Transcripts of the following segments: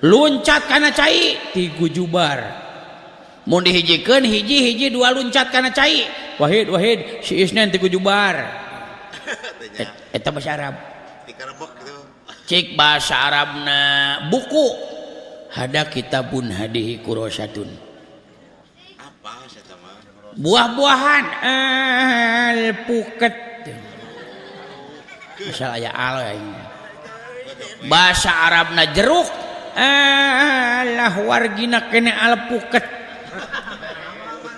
Luncat kana cai ti gujubar. Mun dihijikeun hiji-hiji dua luncat kana cai. Wahid wahid si Isnen ti gujubar. Eta bahasa Arab. Cik bahasa Arabna buku. Hada kitabun hadihi kurosatun. Buah-buahan alpuket. Asal aya al aing. Bahasa Arabna jeruk. Alah wargina kene alpuket.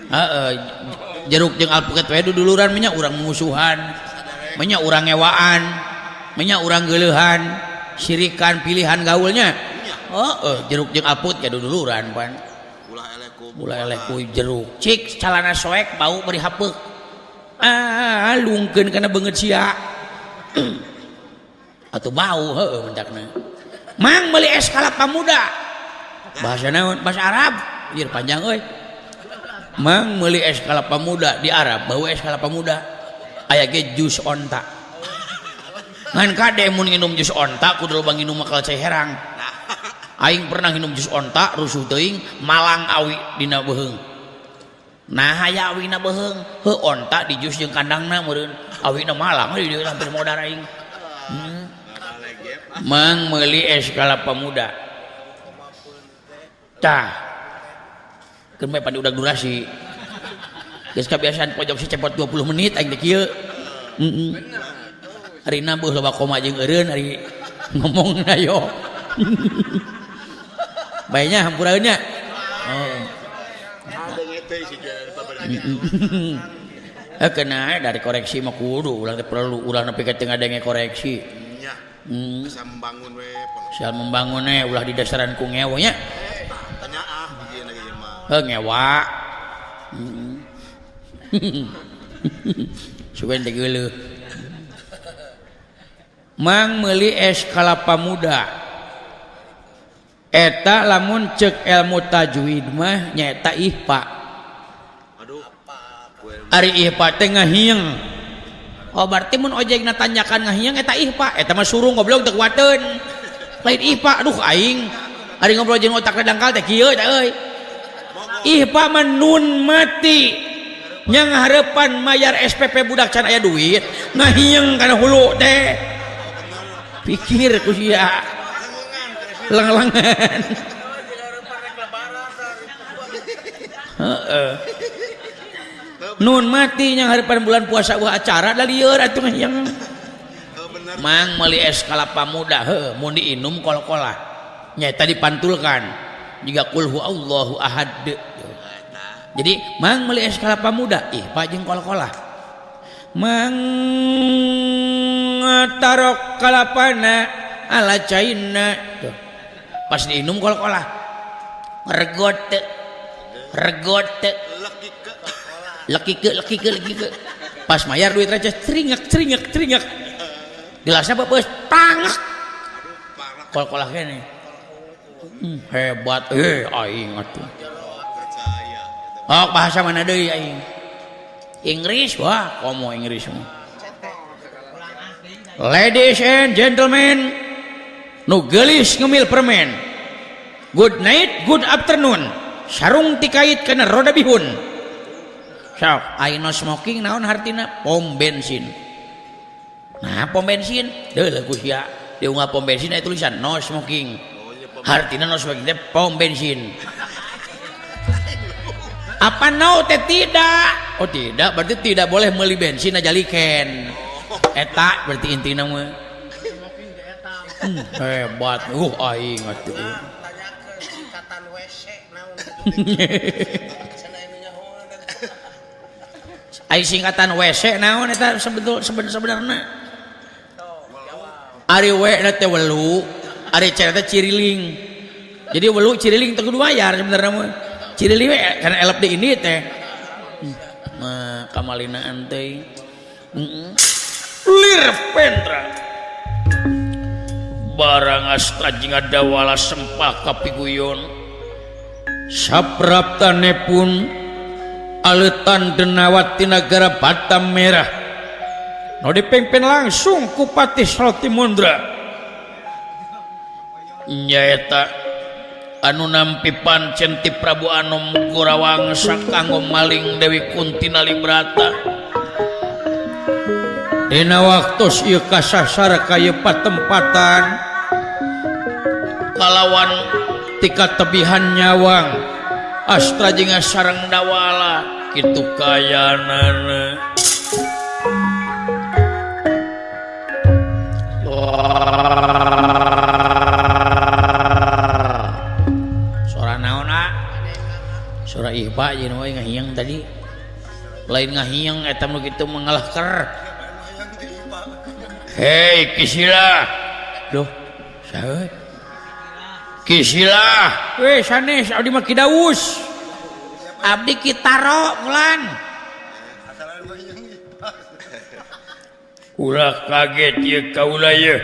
Heeh, jeruk jeung alpuket we duduluran nya urang musuhan. Nya urang ngewaan, nya urang geuleuhan, sirikan pilihan gaulnya. Heeh, jeruk jeung alpuket ya duduluran pan. Ulah eleh ku jeruk. Cik calana soek bau bari hapeuk. Ah, lungkeun kana beungeut sia. Atuh bau heueuh mentakna. Mang meuli es kalapa muda. Bahasa naon? Bahasa Arab. Ieu panjang euy. Mang meuli es kalapa muda di Arab, bau es kalapa muda. Aya ge jus onta. Ngan kade mun nginum jus onta kudu loba nginum makal cai herang. Aing pernah nginum jus onta rusuh teuing malang awi dina beuheung. Nah aya awina beuheung, heuh onta di jus jeung kandangna meureun awina malang di dieu hampir modar aing. Mang meuli es kalapa muda. Tah. Keun bae pan udah durasi. Geus kabiasaan pojok si cepot 20 menit aing teh kieu. Heeh. Ari beuh loba koma jeung eureun ari ngomongna yo. Baiknya hampuraeunnya. Oh. Kena dari koreksi mah kudu ulah teh perlu ulah nepi ka teu ngadenge koreksi. Nya. Bisa membangun we. Bisa membangun we ulah di dasaran ku ngewa nya. Tanya ah hijina ge mah. Heuh ngewa. Sugan teh geuleuh. Mang meuli es kalapa muda. Eta lamun cek ilmu tajwid mah nyaeta ihfa. Aduh. Ari ihfa teh ngahieng. Oh berarti mun ojekna tanyakan ngahieng eta ihfa. Eta mah surung goblok teu kuateun. Lain ihfa, aduh aing. Ari ngobrol jeung otak dangkal teh kieu teh euy. Ihfa mah nun mati. Nya ngahareupan mayar SPP budak can aya duit, ngahieng kana hulu teh. Pikir ku sia. Leng-lengan. Heeh. Nun mati nya harapan bulan puasa wah acara da lieur atuh yang. Mang meuli es kalapa muda heuh mun diinum kol-kolah. Nyaeta dipantulkan. Jiga qul huwallahu ahad. Jadi mang meuli es kalapa muda ih pak jeung kol-kolah. Mang tarok kalapana ala caina tuh. Pas diinum kol-kolah. Regot teu. Regot teu. Leki ke, leki ke, leki ke. Pas mayar duit receh ceringek, ceringek, ceringek. Gelasnya beupeus pangek. Kol-kolah kene. Hebat aing atuh. Oh, bahasa mana deui aing? Inggris wah, komo Inggris mah. Ladies and gentlemen, nu geulis ngemil permen. Good night, good afternoon. Sarung tikait kana roda bihun. Sok, aing no smoking naon hartina? Pom bensin. Nah, pom bensin, deuleuh ku sia. Diunggah pom bensin aya tulisan no smoking. Hartina no smoking teh pom bensin. Apa no teh tidak? Oh tidak, berarti tidak boleh meuli bensin aja liken. Eta berarti intina mah. Hebat, aing atuh. Ai singkatan WC naon eta sebenarna? Ari W na teh welu, ari C teh ciriling. Jadi welu ciriling teh kudu bayar sebenarna mah. Ciriling we karena elep di ini teh. Mah kamalinaan teh. Lir pentra. Barang astra jeung adawala sempah kapiguyon. Sapraptane pun aleutan Denawati nagara Batam Merah. Nu dipimpin langsung ku Patih Saltimundra. Nyaeta Anu nampi pancen ti Prabu Anom Gorawangsa kanggo maling Dewi Kunti Nalibrata. Dina waktos ieu kasasar ka ieu patempatan kalawan tika tebihan nyawang astra jeung sareng dawala kitu kayanana. Sora naon a? Sora ihpa jeung we ngahiang tadi. Lain ngahiang eta nu kitu mengalahker. Hei Kisila. Duh, saha? Kisila. Weh sanes abdi mah Ki Daus. Abdi Ki Taro mulan. Ulah kaget ieu kaula ieu.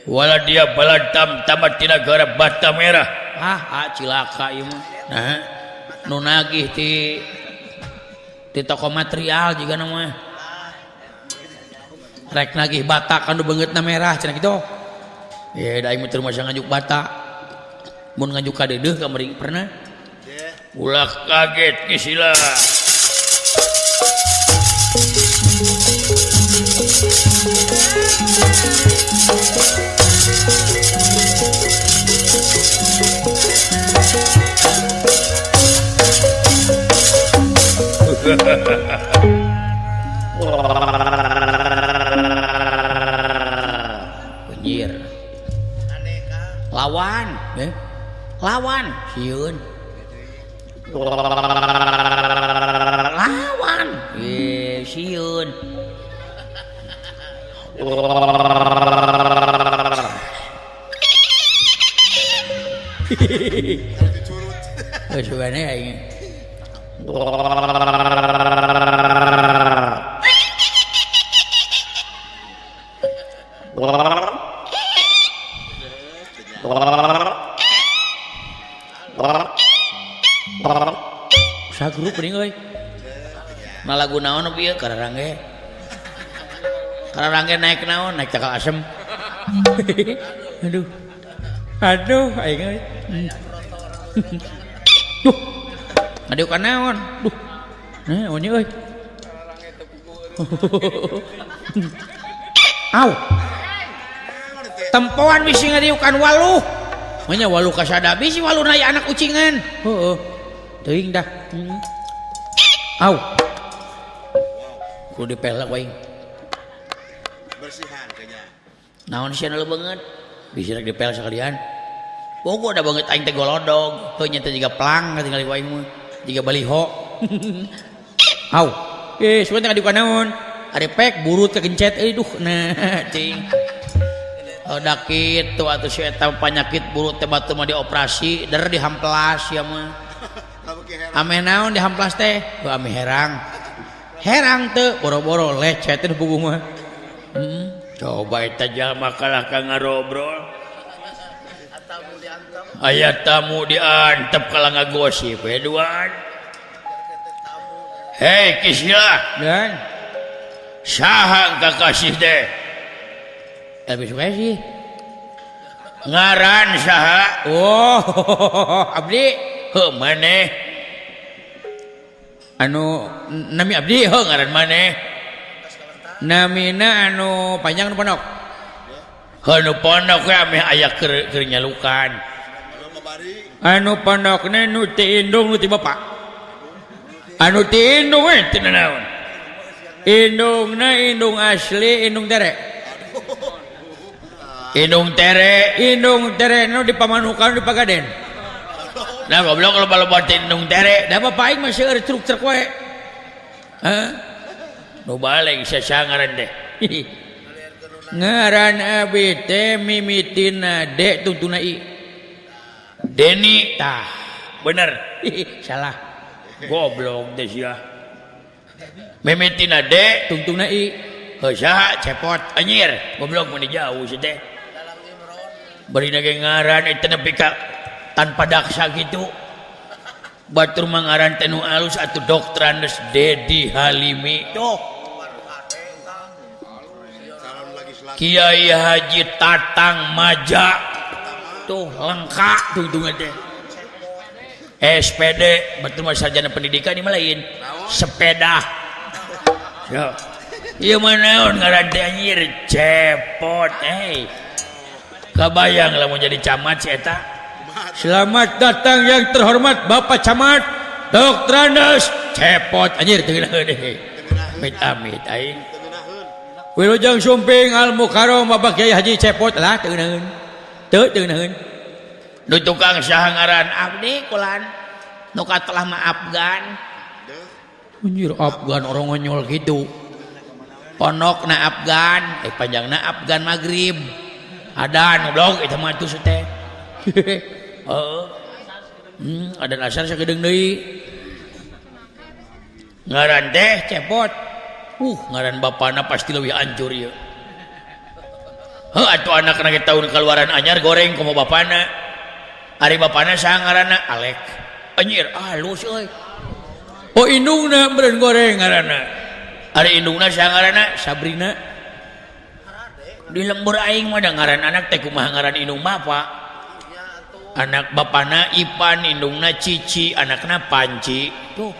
Wala dia balantam tamat ti nagara Bata Merah. Ah, cilaka ieu mah. Nah, nu nagih ti toko material juga mah. Rek nagih bata kan nu beungeutna merah cenah kitu. Ye da aing mah teu masa ngajuk bata. Mun ngajuk ka deudeuh ka meuring pernah. Ulah kaget Kisila. Anjir. Lawan, eh? Lawan, sieun. Lawan, sieun. Geus sugane aing. Sagrup nih euy. Nah lagu naon ieu kararangge? Kararangge naik naon? Naik cakal asem. Aduh. Aduh aing euy. Duh. Ngadiukan naon? Duh. Nah, naon euy. Au. Tempoan bisi ngadiukan waluh. Manya waluh kasada bisi waluh na anak ucingan. Heueuh. Teuing dah. Au. Kudu dipelak wae. Bersihan kayaknya. Naon sia nu beungeut? Bisi rek dipel sakalian. Bogo da beungeut aing teh golodog, heuh nya teh jiga plang katingali ku aing mah. Jiga baliho. Au. Eh, sugan teh ngadiukan naon? Ari pek burut kegencet euy duh nah cing. Oh da kitu atuh si eta panyakit burut teh batu mah dioperasi, der dihamplas ya mah. Ameh naon dihamplas teh? Heuh ameh herang. Herang teu boro-boro lecet teh puguh mah. Coba eta jalma kalah ka ngarobrol. Aya tamu diantep kalah ngagosip we duaan. Hei Kisila. Dan saha kakasih teh? Elvi Sukaesih. Ngaran saha? Oh, abdi. Heuh maneh. Anu nami abdi heuh ngaran maneh. Namina anu panjang nu pondok. Heuh nu pondok we ameh aya keur nyalukan. Anu pondokna nu ti indung nu ti bapak. Anu ti indung we teu naon. Indungna indung asli indung tere. Indung tere, indung tere nu di Pamanukan di Pagaden. Nah goblok loba-loba teh indung tere, da bapak aing mah seueur truk-truk we. Heuh. Nu baleg sasangaran teh. Ngaran abi teh mimitina D tungtuna I. Deni tah, bener. Salah. Goblok teh sia. Mimitina D tungtuna I. Heuh saha cepot anjir, goblok mun jauh si teh. Bari ge ngaran eta nepi ka tanpa daksa gitu. Batur mah ngaran teh nu alus atuh Doktorandes Dedi Halimi. Duh. Kiai Haji Tatang Maja. Tuh lengkap tuh hitungan teh. SPD betul mah sarjana pendidikan ini mah lain. Sepeda. Ya. Ieu mah naon ngaran teh anjir Cepot eh. Kabayang lamun jadi camat si eta. Selamat datang yang terhormat Bapak Camat Drs. Cepot anjir teu ngeunaheun deui. Amit amit aing. Wilujeng Sumping Al Mukarram Bapak Kiai Haji Cepot lah teu ngeunaheun. Teu teu ngeunaheun. Nu tukang saha ngaran abdi kulan nu katelah mah Afgan. Anjir Afgan orang ngonyol kitu. Pondokna Afgan, panjangna Afgan Maghrib. Adan goblok eta mah atuh teh. Heeh. Adan asar sakedeung deui. Ngaran teh Cepot. Ngaran bapana pasti leuwih hancur ieu. Heuh atuh anakna ge taun kaluaran anyar goreng komo bapana. Ari bapana saha ngaranna Alek. Anjir halus euy. Oh indungna meureun goreng ngaranna. Ari indungna saha ngaranna Sabrina. Di lembur aing mah da ngaran anak teh kumaha ngaran indung bapa. Anak bapana Ipan, indungna Cici, anakna Panci. Tuh.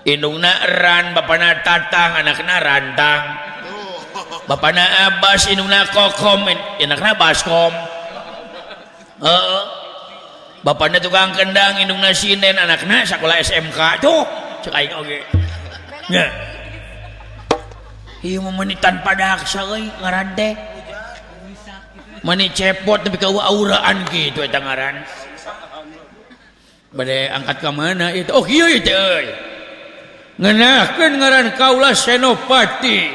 Indungna Ran, bapana Tatang, anakna Rantang. Bapana Abbas, indungna Kokom, anakna Baskom. Heeh. Bapana tukang kendang, indungna Sinen, anakna sakola SMK. Tuh, cek aing oge. Nya. Ieu mah meuni tanpa daksa euy ngaran teh. Meuni Cepot tapi ka auraan kitu eta ngaran. Bade angkat ka mana ieu teh? Oh kieu ieu teh euy. Ngeunahkeun ngaran kaula Senopati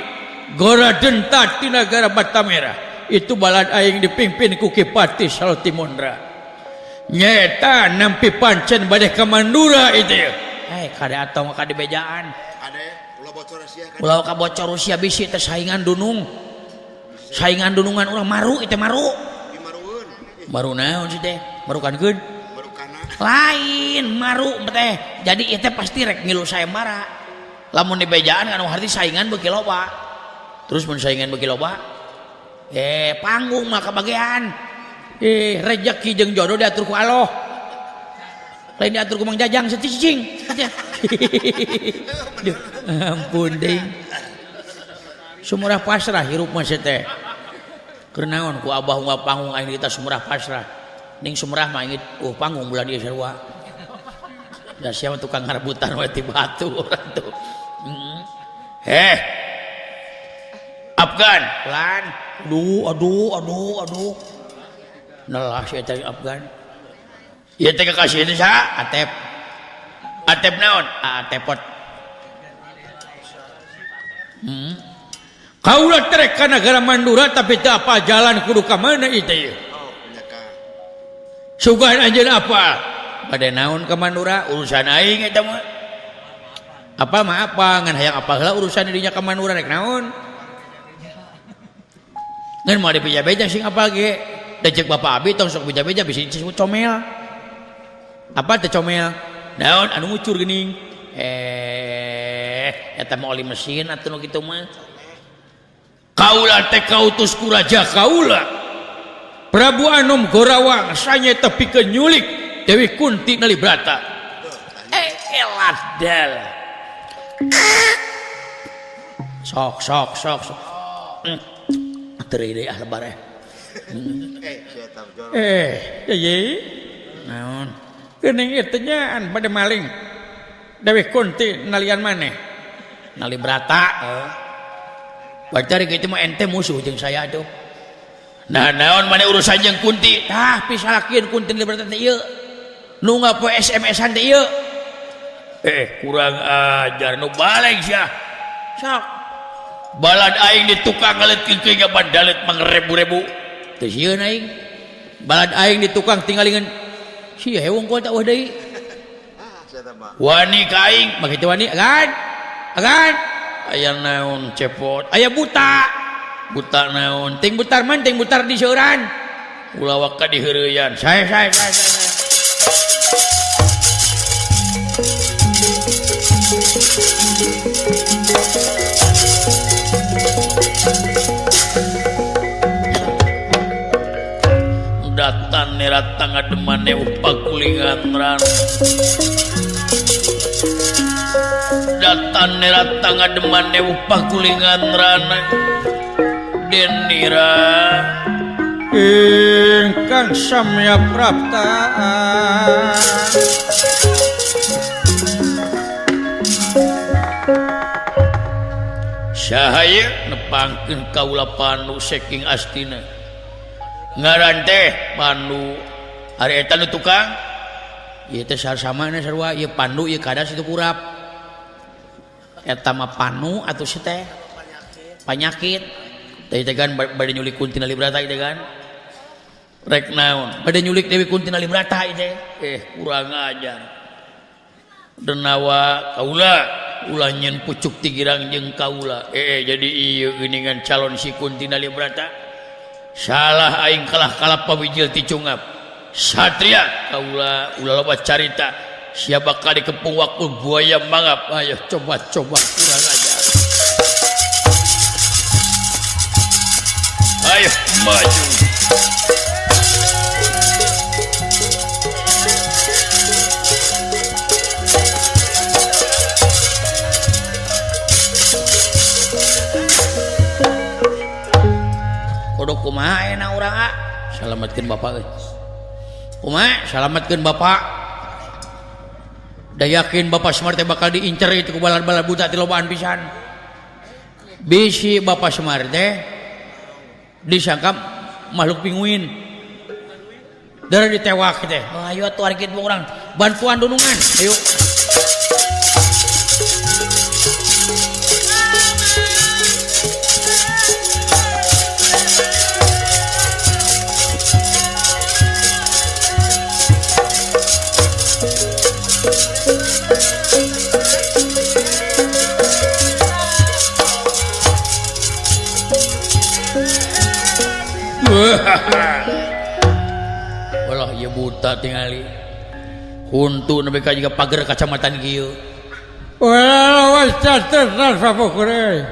Gora Denta ti nagara Batamerah. Itu balad aing dipimpin ku Ki Patih Saltimondra. Nyeta nampi pancen bade ka Mandura itu. Kade atong ka dibejaan. Kade ulah bocor sia kade. Ulah ka bocor sia bisi teh saingan dunung. Saingan dunungan urang maru itu maru. Di marueun. Maru naon sih teh? Marukankeun? Marukana. Lain maru teh. Jadi ieu teh pasti rek ngilu sayembara. Lamun dibejaan kan harti saingan beuki loba. Terus mun saingan beuki loba, panggung mah kebagian. Rezeki jeung jodoh diatur ku Allah. Lain diatur ku Mang Jajang secicing. Duh, ampun deui. Sumurah pasrah hirup mah teh. Keur naon ku abah unggal panggung aing kita sumurah pasrah. Ning sumurah mah aing panggung bulan ieu sarua. Da sia mah tukang ngarebutan we ti batu urang tuh. Heh. Afgan, pelan. Aduh, aduh, aduh, aduh. Nelah si eta Afgan. Ieu teh kekasih teh saha? Atep. Atep naon? Atepot. Kaula trek ka nagara Mandura tapi teu apa jalan kudu ka mana ieu teh? Sugan anjeun apa? Bade naon ka Mandura? Urusan aing eta mah. Apa mah apa ngan hayang apa heula urusan dirinya ka Mandura rek naon? Ngan moal dibeja-beja sing apa ge? Da ceuk Bapak abi tong sok beja-beja bisi disebut comel. Apa teh comel? Naon anu ngucur geuning? Eta mah oli mesin atuh nu kitu mah. Kaula teh kautus ku raja kaula. Prabu Anom Gorawangsa nyaeta pikeun nyulik Dewi Kunti Nalibrata. Elat del. Sok sok sok sok. Teu deui ah lebar eh. Ye. Naon? Geuning ieu teh nyaan bade maling. Dewi Kunti nalian maneh. Nalibrata. Bacar kitu mah ente musuh jeung saya tuh. Nah naon maneh urusan jeung Kunti? Tah pisalakeun Kunti Nalibrata teh ieu. Nu ngapoe SMS-an teh ieu. Kurang ajar nu balik sia. Sok. Balad aing di tukang ngaleutkeun teuing bandalet mangrebu-rebu. Teu sieun aing. Balad aing di tukang tinggalingan sia hewong kota eueuh deui. Wani ka aing, mah kitu wani agan. Agan. Aya naon Cepot, aya buta. Buta naon? Ting butar man, ting butar di seuran. Ulah waka diheureuyaan. Sae sae sae sae. ngademan newuh pakulingan rana. Datan nerata ngademan newuh pakulingan rana. Denira ingkang samya praptaan. Sahaya nepangkeun kaula Pandu saking astina. Ngaran teh Pandu. Ari eta nu tukang ieu teh sasamana sarua ieu Pandu ieu kadas itu kurap. Eta mah Panu atuh si teh panyakit. Teh teh kan bade nyulik Kunti Nalibrata ieu teh kan. Rek naon? Bade nyulik Dewi Kunti Nalibrata ieu teh. Kurang ajar. Denawa kaula ulah nyen pucuk tigirang jeung kaula. Jadi ieu geuningan calon si Kunti Nalibrata. Salah aing kalah kalapa wijil ti cungap. Satria kaula ulah loba carita. Sia bakal dikepung waktu buaya mangap. Ayo coba-coba kurang ajar. Ayo maju. Kudu kumaha ayeuna urang ah? Salametkeun bapak euy. Kumaha? Salametkeun bapak. Da yakin Bapak Semar teh bakal diincer itu ku balad-balad buta ti lobaan pisan. Bisi Bapak Semar teh disangka makhluk pinguin. Darah ditewak teh. Oh, ayo atuh ari kitu urang bantuan dunungan. Ayo. Walah ieu buta tingali. Huntu nepi ka jiga pager kacamatan kieu. Wah, wis catet sapukure.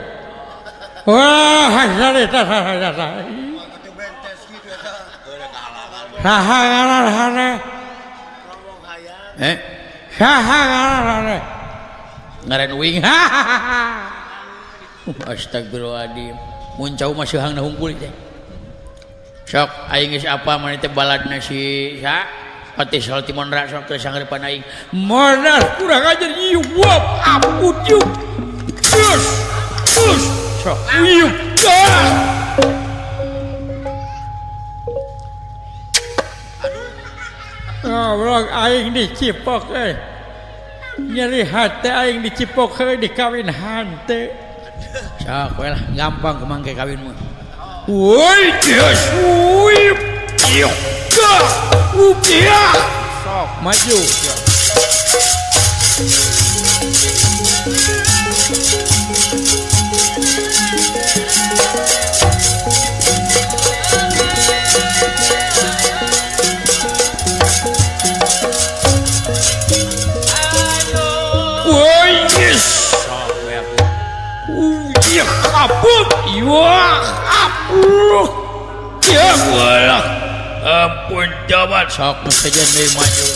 Wah, hasare tasah. Saha ngaran hane? Saha ngaran hane? Ngaran uing. Astagfirullahaladzim. Mun cau mah seuhangna hungkul teh. Sok aing geus apa maneh teh baladna si sa Patih Saltimondra sok teh sangrepan aing. Monas kurang ajar ieu wap aput yuk. Terus terus sok ieu. Goblok aing dicipok euy. Nyeri hate aing dicipok heuy dikawin hante. Sok we lah gampang kumangke kawin mah. Woi, yes, woi, sok maju. Woi, yes, sok kabut, ya walah, ampun jabat sok sejen deui maju.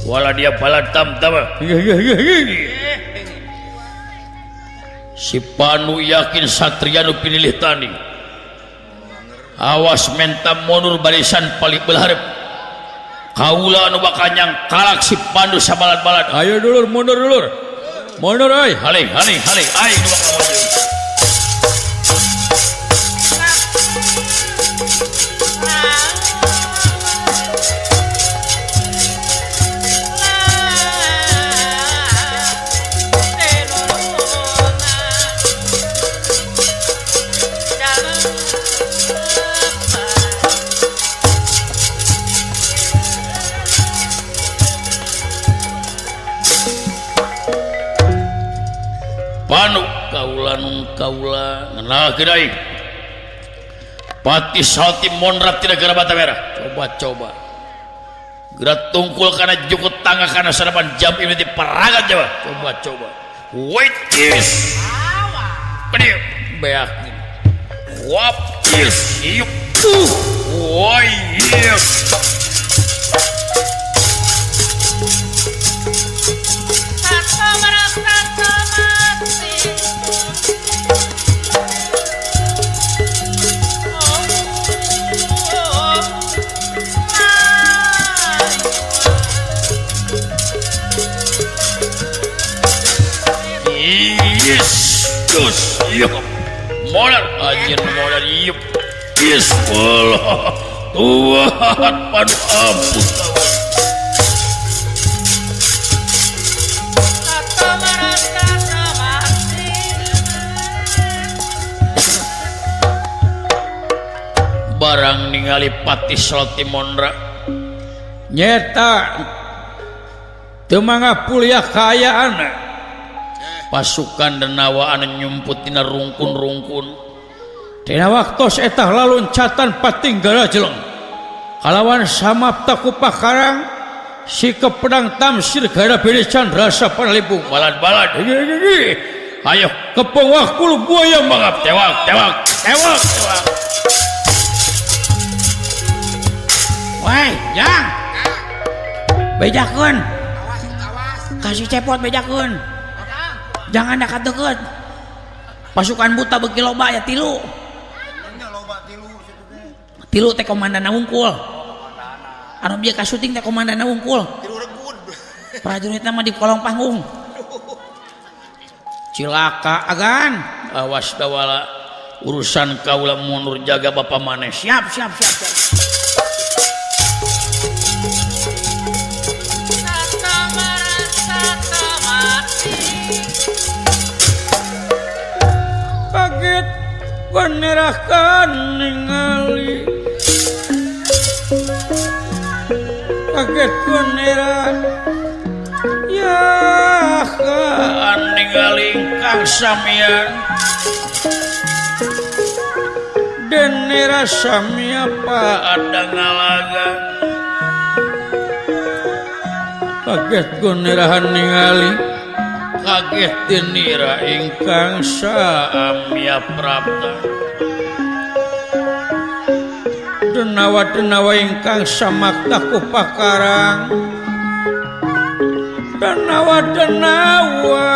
Wala dia balad tam-tama. Si Panu yakin satria nu pinilih tanding. Awas menta mundur barisan paling belarep. Kaula nu bakal nyangkalak si Pandu sabalad-balad. Ayo dulur mundur dulur. Mundur euy. Haling haling haling aing nu bakal maju. Panu kaula Panung kaula ngenalkeun aing. Patih Salti Monrat ti negara Bata Merah. Coba-coba. Geura tungkul kana jukut tangga kana sarapan jam ini di paragat Jawa. Coba-coba. Wait is. Pedieu beak. Wap is. Iup. Woi yes. Yes, dus, yup, modal, anjir modal, yup, yes, Allah, Tuhan, panu ampun. Barang ningali Patih Salti Mondra nyeta teu mangga kuliah kaayaan. Pasukan denawa anu nyumput dina rungkun-rungkun. Dina waktos eta laluncatan patinggala jeleng. Kalawan samapta ku pakarang sikep pedang tamsir gara beri candra sapanalibung balad-balad. Ayo kepong wakul buaya mangap tewak tewak tewak tewak. Woi, jang. Bejakeun. Kasih cepot bejakeun. Jangan dekat-dekat. Pasukan buta beuki loba ya tilu. Tilu teh komandana wungkul. Anu bieu ka syuting teh komandana wungkul. Prajuritna mah di kolong panggung. Cilaka agan. Awas dawala urusan kaula mundur jaga bapa maneh. Siap siap siap siap. Kaget menerahkan ningali kaget menerah ya kan ningali kang samian denera samia pa ada ngalaga kaget kunerahan ningali kaget denira ingkang samya prapta denawa-denawa ingkang samakta ku pakarang denawa-denawa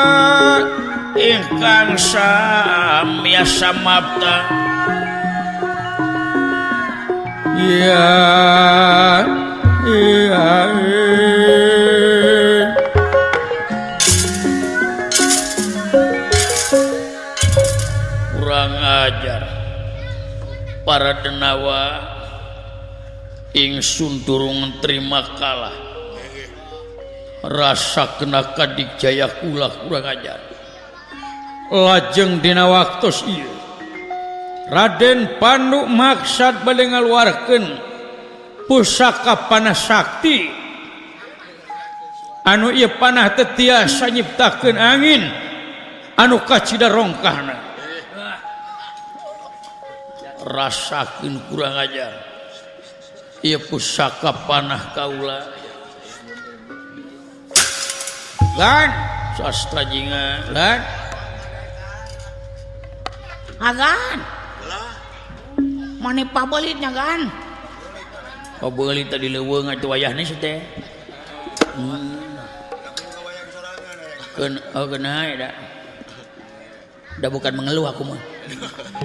ingkang samya samapta ya iya kurang ajar para denawa ingsun durung terima kalah rasa kena kadijaya kula kurang ajar. Lajeng dina waktos ieu Raden Pandu maksad bade ngaluarkeun pusaka panah sakti anu ieu panah teu tiasa nyiptakeun angin anu kacida rongkahna. Rasakeun kurang ajar ieu pusaka panah kaula lan sastra jinga lan agan mane pabelit nya gan pabelit tadi leuweung atuh wayahna si teh keun oh keuna da udah bukan mengeluh aku mah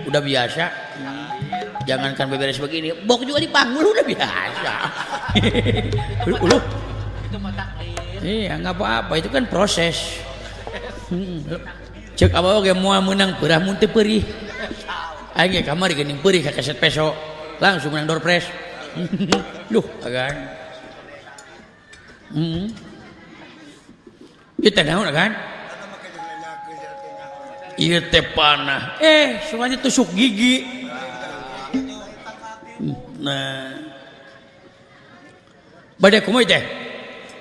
udah biasa. Jangankan beberes begini, bok juga dipanggul udah biasa. Uluh. Itu mah takdir. Iya, enggak apa-apa, itu kan proses. Cek apa oge moal meunang peurah mun teu peurih. Aing ge kamari geuning peurih ka kaset peso, langsung menang door prize. Duh, agan. Ieu teh naon agan? Ieu teh panah. Sukanya tusuk gigi. Nah. Bade kumaha teh?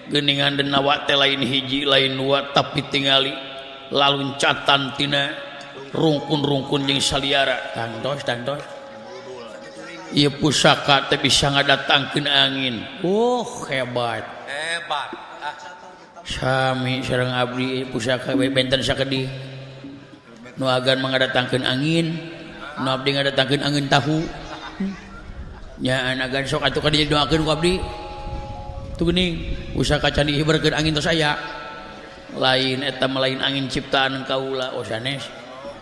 Geuningan denawa teh lain hiji, lain dua, tapi tingali laluncatan tina Rungkun-rungkun jeung saliara tangtos tangtos. Ieu pusaka teh bisa ngadatangkeun angin. Oh hebat. Hebat. Sami sareng abdi pusaka benten sakedih. Nu agan mangadatangkeun angin, nu abdi ngadatangkeun angin tahu. Nya agan sok atuh ka dieu doakeun ku abdi. Tuh geuning pusaka candi hiberkeun angin tos aya. Lain eta mah lain angin ciptaan kaula, oh sanes.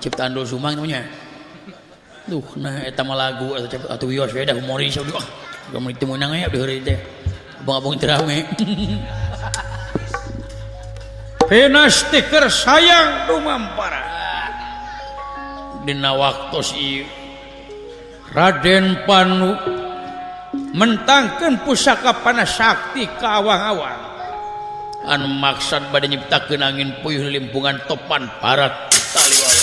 Ciptaan Dul Sumang namanya. Duh, nah eta mah lagu atuh wios we da humoris abdi. Ah, gameun teu meunang aya abdi heureuy teh. Abang-abang teu rame. Pinastiker sayang dumampara. Dina waktos ieu Raden Pandu mentangkeun pusaka panasakti ka awang-awang anu maksad bade nyiptakeun angin puyuh limpungan topan barat taliwala.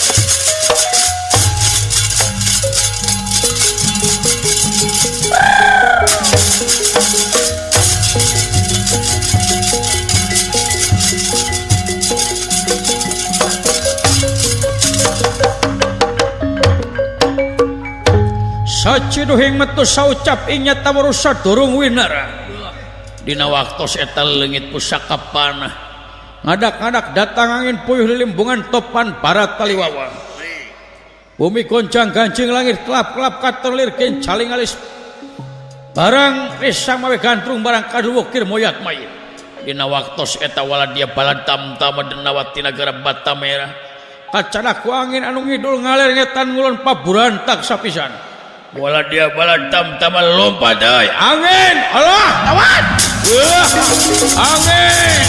Saciduhing metu saucap ing nyata warusa durung winara. Dina waktos eta leungit pusaka panah ngadak-ngadak datang angin puyuh lilimbungan topan barat taliwawa. Bumi goncang gancing langit kelap-kelap katerlir kencaling alis barang risang mawe gantrung barang kaduwukir moyat mayit. Dina waktos eta waladia balad tamtama denawa ti nagara Batamera kacana ku angin anu ngidul ngaler ngetan ngulon paburantak sapisan. Waladia balad tamtama lompat euy angin Allah tawat angin angin.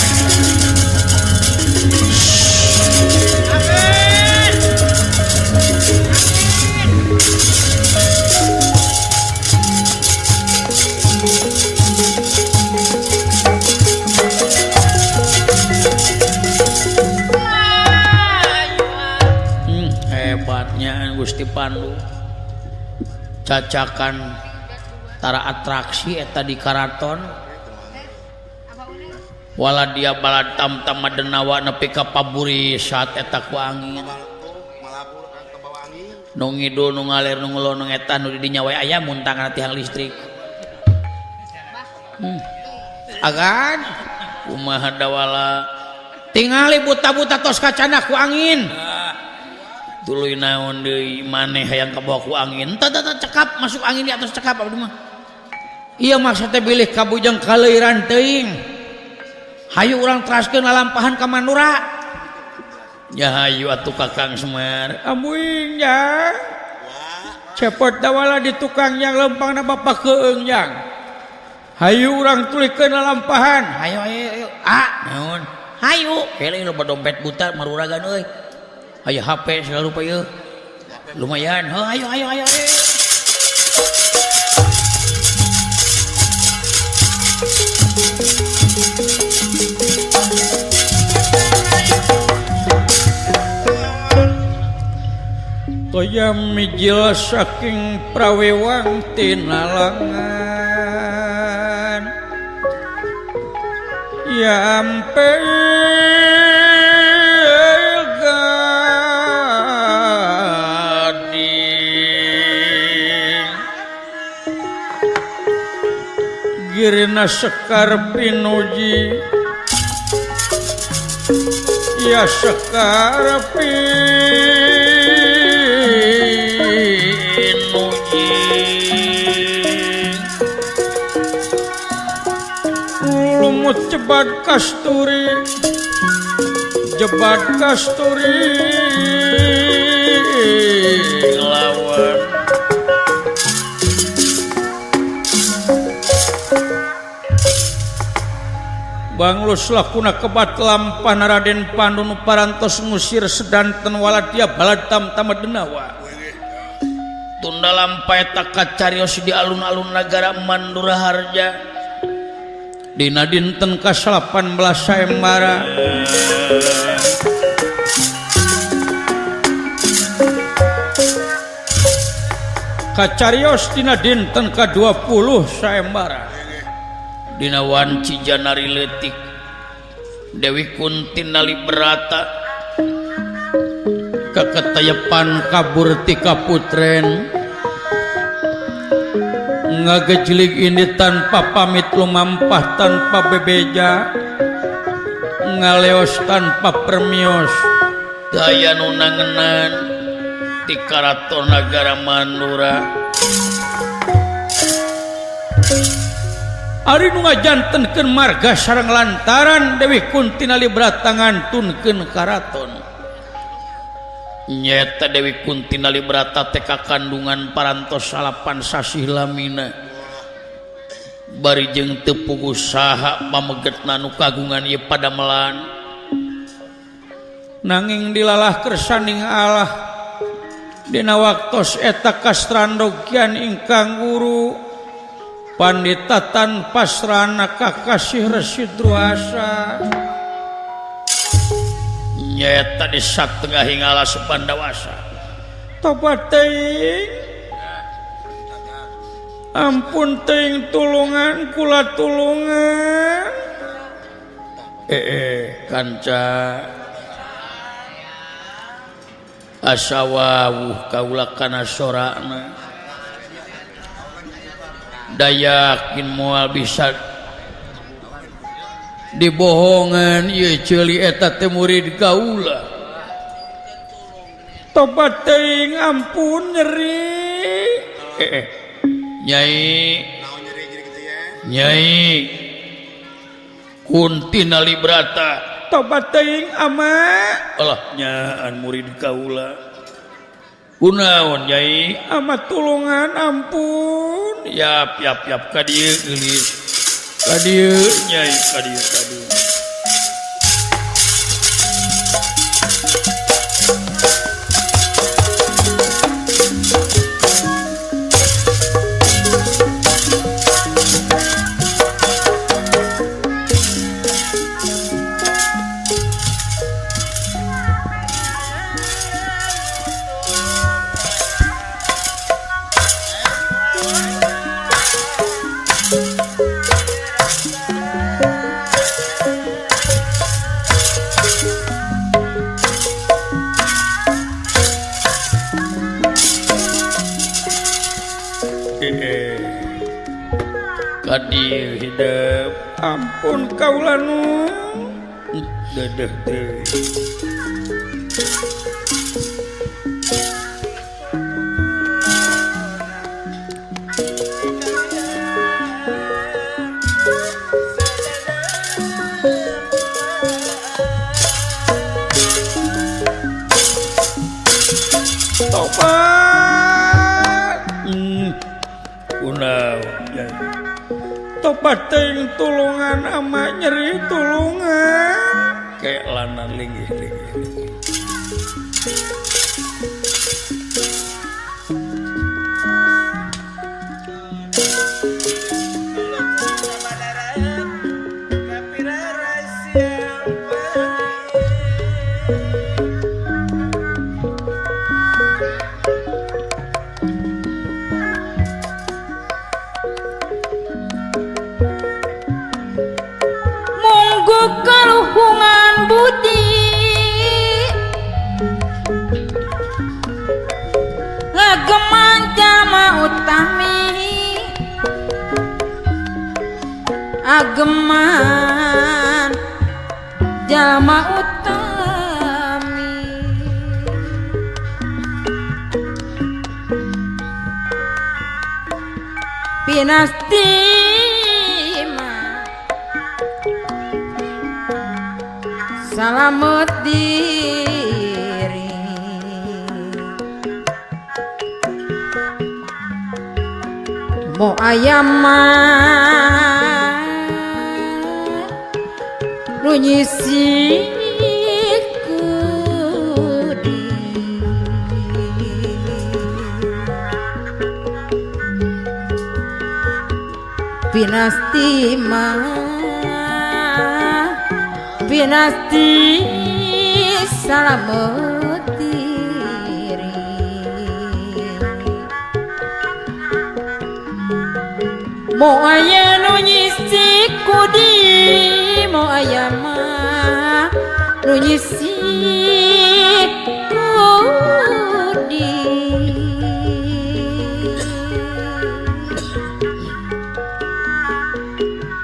Hebatnya Gusti Pandu cacakan tara atraksi eta di karaton. Waladia balad tamtama denawa nepi ka paburi saat eta ku angin nu ngidul nu ngalir nu ngelon nu ngetan nu di dinya we aya muntang kana tiang listrik. Agan kumaha dawala tingali buta-buta tos kacana ku angin. Tuluy naon deui maneh hayang kabawa ku angin teu teu cekap masuk angin di atas cekap abdi mah. Ieu maksud teh bilih kabujeng kaleuran teuing. Hayu urang teraskeun lalampahan ka Mandura. Ya hayu atuh Kakang Semar. Amuing jang. Cepot dawala di tukang yang lempangna bapak keung jang. Hayu urang tulikeun lalampahan. Hayu hayu hayu. Ah, naon? Hayu. Kele loba dompet buta maruragan euy. Hayu HP segala rupa ieu. Lumayan. Heuh hayu hayu hayu. Toya mijil saking prawewang tinalangan ya ampel gading girina sekar pinuji ya sekar pinuji lumut jebat kasturi jebat kasturi lawan Banglus lakuna kebat lampah Raden Pandu nu parantos ngusir sedanten waladia baladam tamadenawa. Tunda lampah eta kacarios di alun-alun nagara Mandura Harja. Dina dinten ka-18 Saembara. Kacarios dina dinten ka-20 Saembara. Dina wanci janari leutik Dewi Kunti Naliberata keketik Keteyepan kabur ti kaputren ngagejlig ini tanpa pamit lumampah tanpa bebeja ngaleos tanpa permios daya nu nangenan ti karaton nagara Mandura. Ari nu ngajantenkeun marga sareng lantaran Dewi Kunti Nalibrata ngantunkeun karaton. Nyata Dewi Kunti Nalibrata teh kakandungan parantos 8 sasih lamina. Bari jeung teu puguh saha pamegetna nu kagungan ieu padamelan. Nanging dilalah kersaning Allah dina waktos eta kastrandogian ingkang guru pandita tanpa pasrana kakasih Resi Druasa. Nyata di satengah alas Pandawasa. Tobat teuing, ampun teuing tulungan kula tulungan. Kanca asa wawuh kaula kana sorana. Dayakin moal bisa dibohongan ieu ceuli eta teh murid kaula. Tobat teuing ampun nyeri. Nyai Nyai Kunti Nalibrata. Tobat teuing ama. Alah nyaan murid kaula. Kunaon Nyai? Ama tulungan ampun. Yap yap yap ka dieu geulis. Ka dieu Nyai, ka dieu ka dieu. Hidup ampun kaula nu dedeh teuing. Tobat kunaon Nyai? Tobat teuing tulungan ama nyeri tulungan. Kayak lanan linggih linggih. Kaluhungan budi ngageman jalma utami ageman jalma utami pinasti salamet diri mo ayam nu nyisi kudi pinasti mah pinasti salamet diri mo aya nu nyisi kudi mo aya mah nu nyisi kudi. budi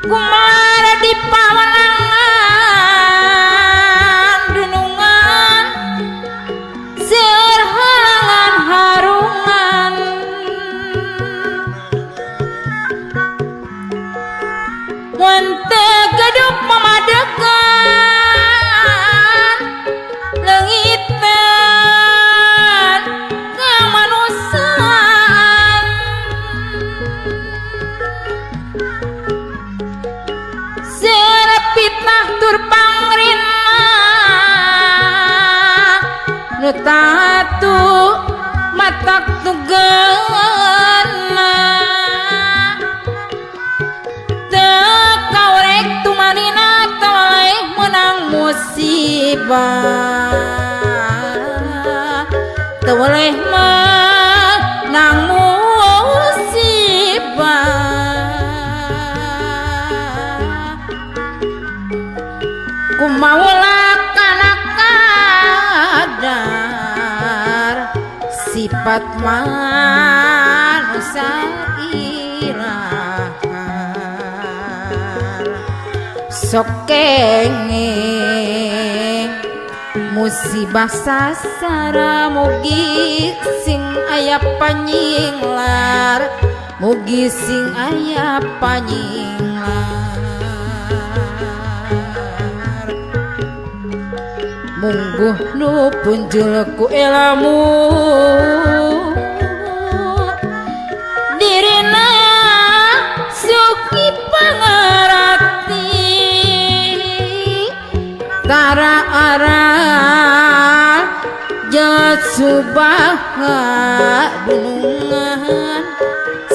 kumara di pawalangan dunungan seueur halangan harungan mun teu gadup mamadegan leungitan kamanusiaan seueur fitnah tur pangrina nu tatu matak tugena teu kaorek tumanina teu meunang musibah teu boleh menang musibah kumaula kana kadar sifat manusia ilahar sok kenging musibah sasara mugi sing aya panyinglar mugi sing aya panyinglar mungguh nu punjul ku ilmu dirina suki pangarati tara arah subaha dunungan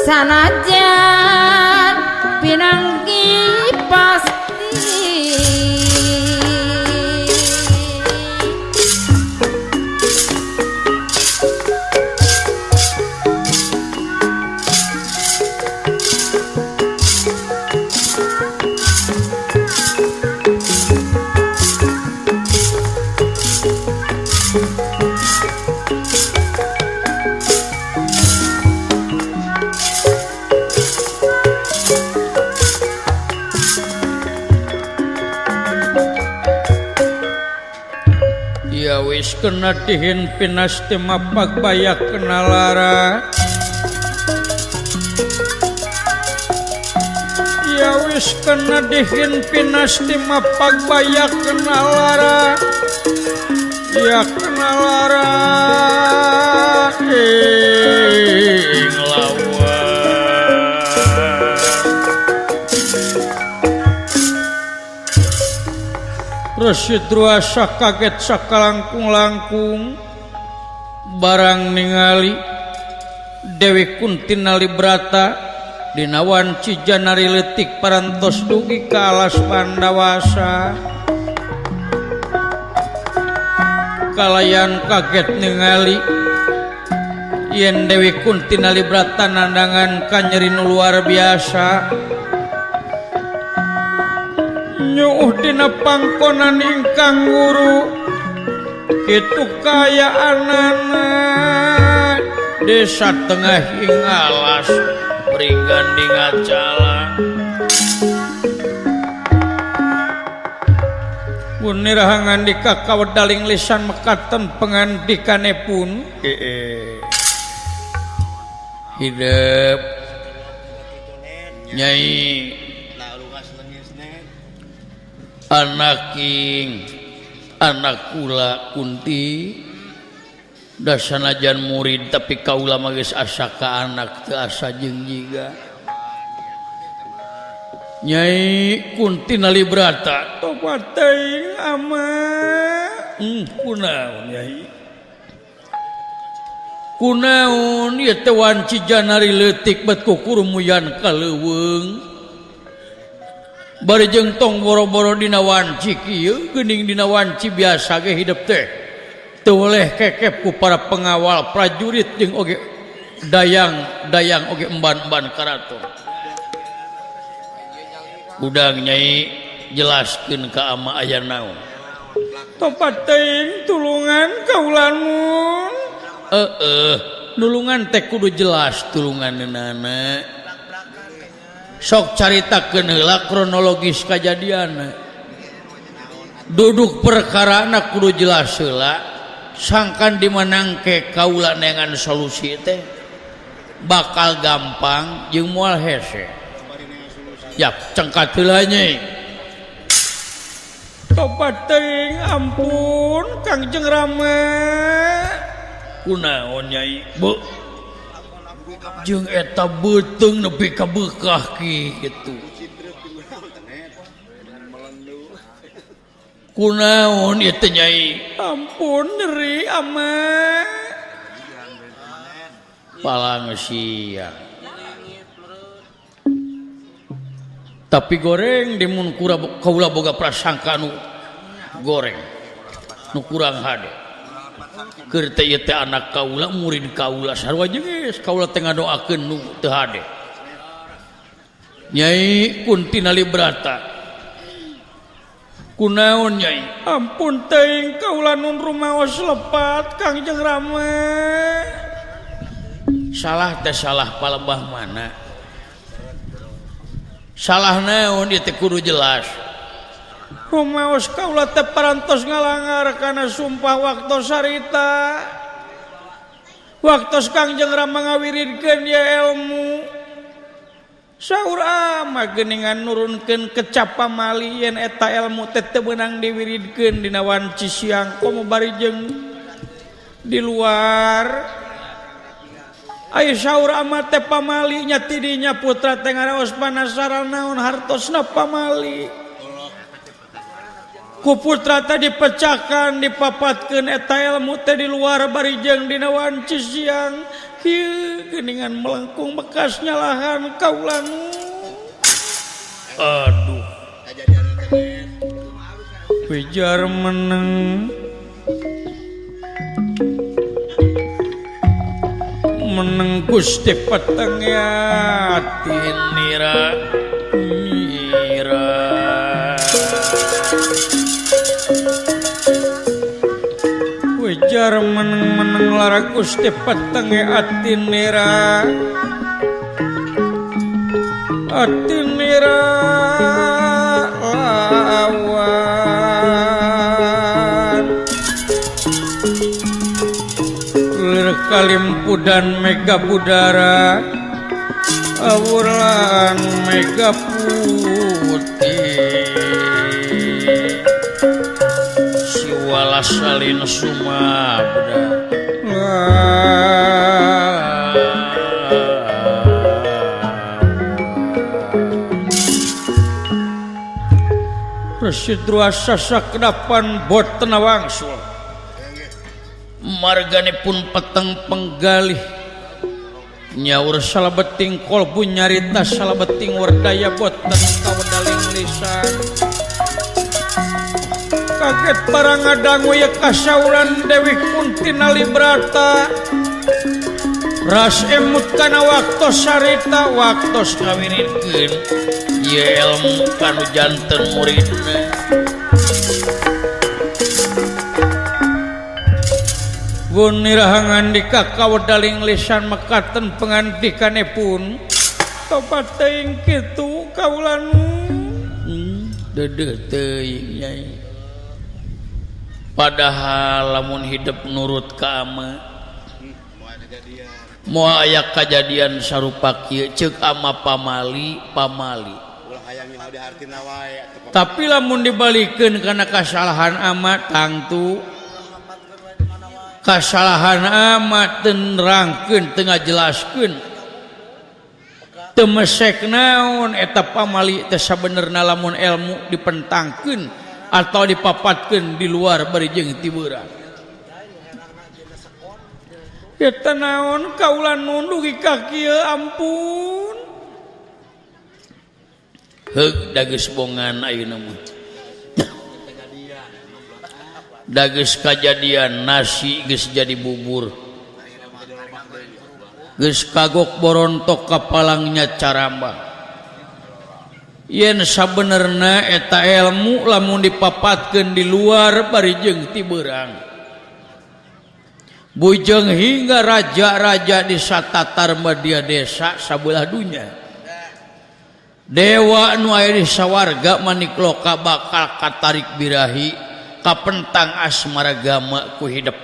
sanajan pinanggi pasti. Ya wis kena dihin pinasti mapak bayak kena lara. Ya wis kena dihin pinasti mapak bayak kena lara. Ya kena lara ing lawan. Resi Druasa kaget sakalangkung-langkung barang ningali Dewi Kunti Nalibrata dinawan Cijanari leutik parantos dugi ka alas Pandawasa. Kalayan kaget ningali yen Dewi Kunti Nalibrata nandangan kanyeri nu luar biasa. Nyuuh dina pangkonan ingkang guru kitu kayaanana desa tengah ing alas pringganding acalang. Punirahangan di kakawedaling lisan mekaten pengandikanipun hidup Nyai anaking anak kula Kunti dasanajan murid tapi kaula mah geus asa ka anak teu asa jeung jiga. Nyai Kunti Nalibrata tobat teuing ama kunaon Nyai kunaon ieu teh wanci janari leutik bet kukurumuyan ka leuweung bari jeung tong boro-boro dina wanci kieu geuning dina wanci biasa ge hidup teh teu weleh kekep ku para pengawal prajurit jeung oge dayang-dayang oge emban-emban karaton. Udang Nyai jelaskeun ka ama aya naon. Tobat teuing tulungan kaula mun. Nulungan teh kudu jelas tulunganna. Sok caritakeun heula kronologis kajadianna. Duduk perkarana kudu jelas heula, sangkan dimanangke kaula neangan solusi teh bakal gampang jeung moal hese. Ya cengkat heula nya. Tobat teuing ampun Kangjeng Rama. Kunaon Nyai? Bu. Jeung eta beuteung nepi ka beukah kitu. Kunaon ieu teh Nyai? Ampun nyeri ama. Palang siang. Tapi goreng di mun kaula boga prasangka nu goreng nu kurang hade. Keur teh ieu teh anak kaula murid kaula sarua jeung geus kaula teh ngadoakeun nu teu hade. Nyai Kunti Nalibrata. Kunaon Nyai? Ampun teuing kaula nun rumaos lepat Kangjeng Rama. Salah teh salah palebah mana? Salah naon ieu teh kudu jelas. Rumaos kaula teh parantos ngalangar kana sumpah waktos harita. Waktos Kangjeng Rama ngawiridkeun ye ilmu. Saur ama geuningan nurunkeun kecap pamali yen eta ilmu teh teu meunang diwiridkeun dina wanci siang komo bari jeung di luar. Ayo saur ama teh pamali nya tidinya putra teh ngaraos panasaran naon hartosna pamali. Ku putra teh dipecahkan dipapatkeun eta ilmu teh di luar bari jeung dina wanci siang. Kieu geuningan melengkung bekas nyalahan kaula nu. Aduh. Pijar meneng meneng Gusti peteng ati nira nira. Wejar meneng-meneng lara Gusti peteng ati nira ati nira lawan. Kalimpudan mega budara awuran mega putih siwala salin sumabda. Resi Druasa sakedapan boten wangsul. Marganipun peteng penggalih nyaur salabeting kolbu nyarita salabeting werdaya boten kawedaling lisan. Kaget para ngadangu ye kasauran Dewi Kunti Nalibrata. Ras emut kana waktos sarita waktos ngawiridkeun ye ilmu kanu janten muridna. Gunirahangan dika kawedaling lisan mekaten pengantikanipun tobat teuing kitu kaula nu. Deudeuh teuing Nyai. Padahal lamun hidup nurut ka ama moal aya kajadian sarupa kieu ceuk ama pamali pamali. Tapi lamun dibalikeun kana kasalahan ama tangtu kasalahan amat nerangkeun teu ngajelaskeun teu mesek naon eta pamali teh sabenerna lamun ilmu dipentangkeun atau dipapatkeun di luar bari jeung tibeurang. Eta naon kaula nundugi ka kieu ampun. Heug dageus bongan ayeuna mah. Dageus kajadian nasi geus jadi bubur. Geus kagok borontok kapalangnya carambah. Yen sabenerna eta ilmu lamun dipapatkeun di luar bari jeung ti beurang. Bujeng hingga raja-raja di satatar media desa sabelah dunya. Dewa nu aya di sawarga manikloka bakal katarik birahi kapentang asmara gama ku hidep.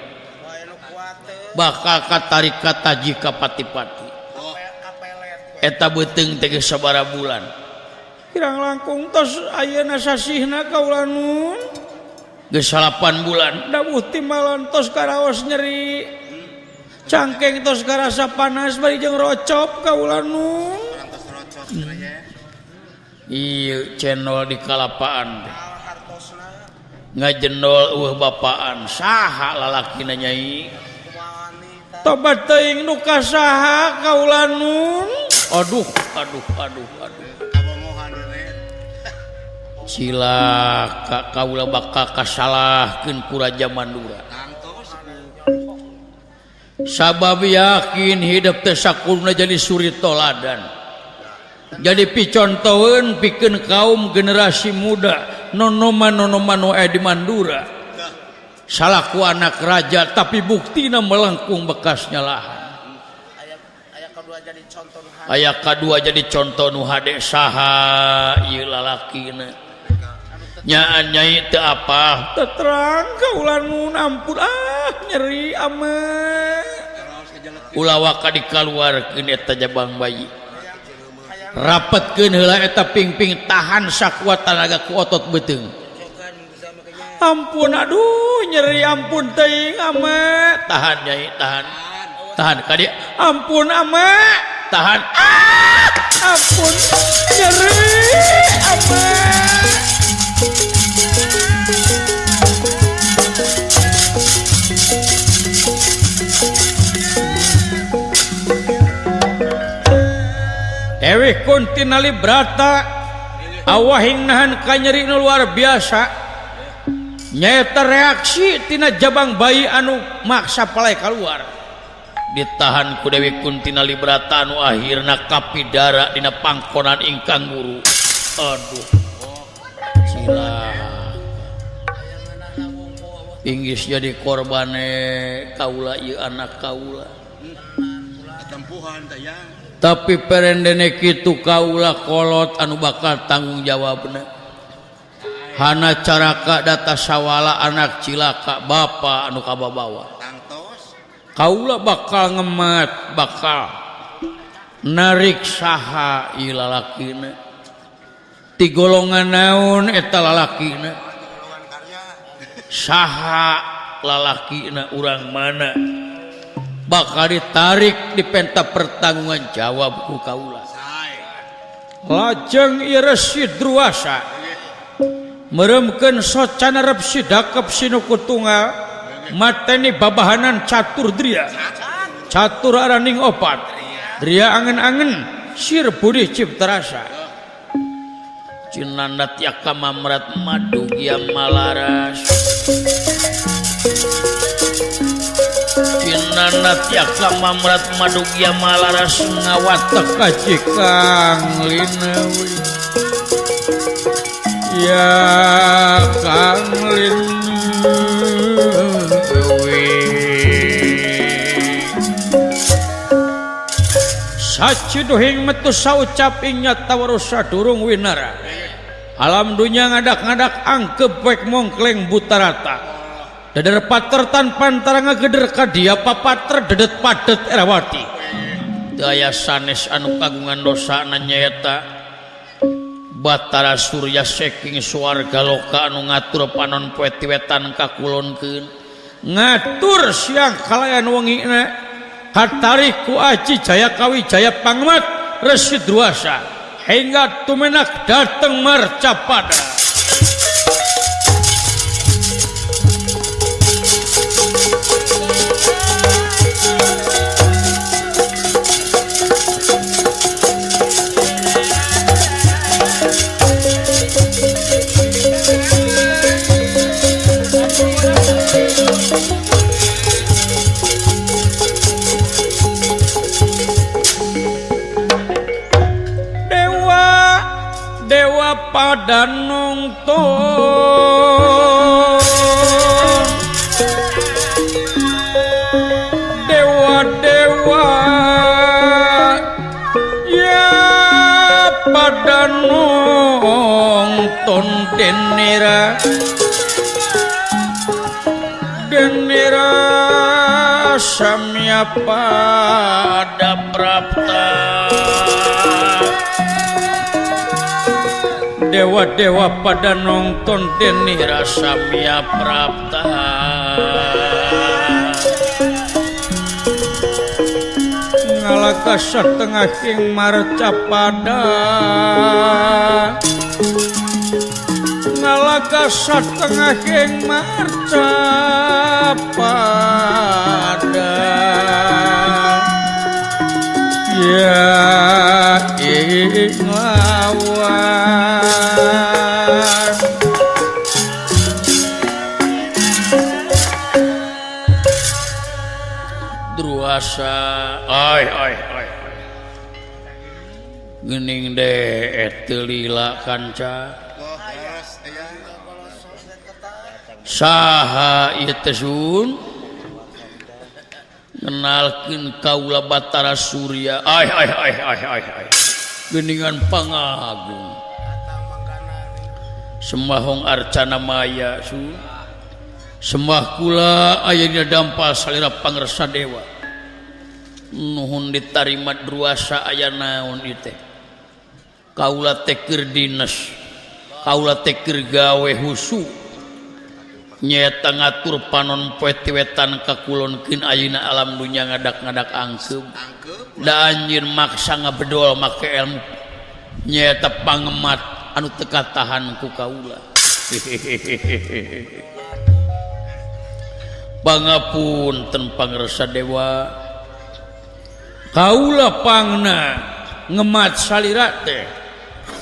Bakal katarik kataji kapati-pati. Eta beuteung teh geus sabaraha bulan. Kirang langkung tos ayeuna sasihna kaula nun. Geus 8 bulan dawuh timbalan tos karaos nyeri. Cangkeng tos karasa panas bari jeung rocop kaula nun. Ieu cendol di kalapaan teh. Ngajendol eueuh bapaan saha lalakina nyai. Tobat teuing nu ka saha kaula nun. Aduh aduh aduh aduh. Cilaka kaula bakal kasalahkeun ku Raja Mandura. Sabab yakin hidup teh sakurna jadi suri toladan. Jadi picontoeun pikeun kaum generasi muda nonoman-nonoman nu aya di Mandura. Salaku anak raja tapi buktina melengkung bekasnya lahan. Aya kadua jadi contoh nu hade saha ieu lalakina. Nyaan nyai teu apa terang kaula nun ampun ah nyeri ame. Ulah waka dikaluarkeun eta jabang bayi. Rapetkeun heula eta pingping tahan sakuat tanaga ku otot beuteung. Ampun aduh nyeri ampun teuing ame. Tahan nyai tahan. Tahan ka dieu. Ampun ame. Tahan. Ah ampun nyeri ame. Dewi Kunti Nalibrata awahing nahan kanyeri nu luar biasa nyaeta reaksi tina jabang bayi anu maksa palai keluar ditahan ku Dewi Kunti Nalibrata anu akhirna kapidara dina pangkonan ingkang guru. Aduh cilaka inggis jadi korbane kaula ieu anak kaula. Tapi perendene kitu kaula kolot anu bakal tanggung jawabna. Hana caraka data sawala anak cilaka bapa anu kababawa. Kaula bakal ngemat bakal narik saha ieu lalakina. Ti golongan naon eta lalakina? Saha lalakina urang mana? Bakal ditarik dipenta pertanggungan jawab ku kaula. Lajeng ieu Resi Druwasa meremkeun socana rep sidakep sinuku tunggal mateni babahanan catur dria. Catur araning opat. Dria angen-angen sir budi cipta rasa. Cinanda tiaka mamrat madu gia malaras. Cinanda tiaka mamrat madu gia malaras ngawatek ka Cikang Linewi. Ya Kang Linewi. Saciduhing metu saucap ing nyata weruh sadurung winara. Alam dunya ngadak-ngadak angkep wek mongkleng butarata. Deder pater tanpa antara ngageder ka dia papater dedet padet Erawati. Teu aya sanes anu kagungan dosana nyaeta Batara Surya saking swarga loka anu ngatur panon poe ti wetan ka kulonkeun. Ngatur siang kalayan wengina katarik ku Aji Jaya Kawijaya Pangmat Resi Druwasa hingga tumenak dateng marcapada. Pada nonton pada nonton denira denira samya pada prapta. Dewa-dewa pada nonton denira samya prapta. Ngalaka setengah king marca pada, ngalaka setengah king marca pada. Ya ing lawan Druasa ai ai ai geuning deh teu lila kanca saha ieu teh sun ngenalkeun kaula Batara Surya ai ai ai ai ai ai geuningan pangagung sembahong arcana maya sun sembah kula aya dina dampal salira pangersa dewa nuhun ditarima Druasa aya naon ieu teh kaula teh keur dines kaula teh keur gawe husu nyaeta ngatur panon poe ti wetan ka kulonkeun ayeuna alam dunya ngadak-ngadak angkeub da anjeun maksa ngabedol make ilmu nyaeta pangemat anu teu katahan ku kaula. Pangapunten pangersa dewa kaula pangna ngemat salira teh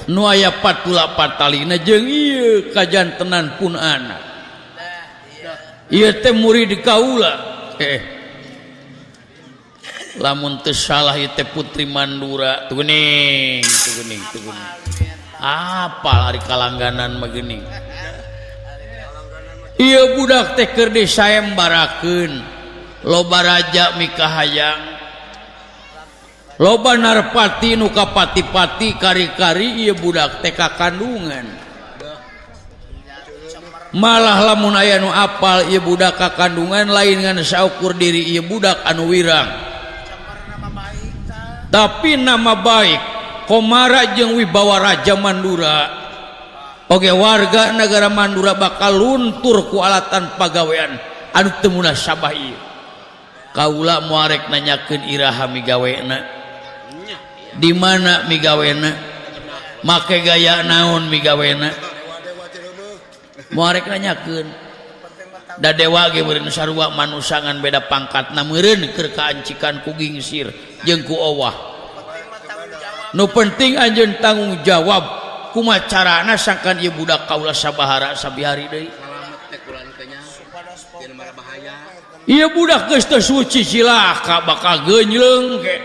nu aya patula patalina jeung ieu kajantenan pun anak ieu teh murid kaula. Lamun teu salah ieu teh Putri Mandura tuh geuning tuh geuning tuh geuning apal ari kalangganan mah geuning ieu budak teh keur disayembarakeun loba raja mikahayang loba narpati nu kapati-pati kari-kari ieu budak teh kakandungan. Malah lamun aya nu apal ieu budak kakandungan lain ngan saukur diri ieu budak anu wirang tapi nama baik komara jeung wibawa Raja Mandura oge warga negara Mandura bakal luntur ku alatan pagawean anu teu munasabah ieu. Kaula moarek nanyakeun iraha migawena di mana migawena make gaya naon migawena moarek nanyakeun da dewa ge meureun sarua manusa ngan beda pangkatna meureun keur kaancikan ku gingsir jeung ku owah. Nu penting anjeun tanggung jawab kumaha carana sangkan ieu budak kaula sabahara sabihari deui. Ieu budak geus teu suci cilaka bakal geunjleung ke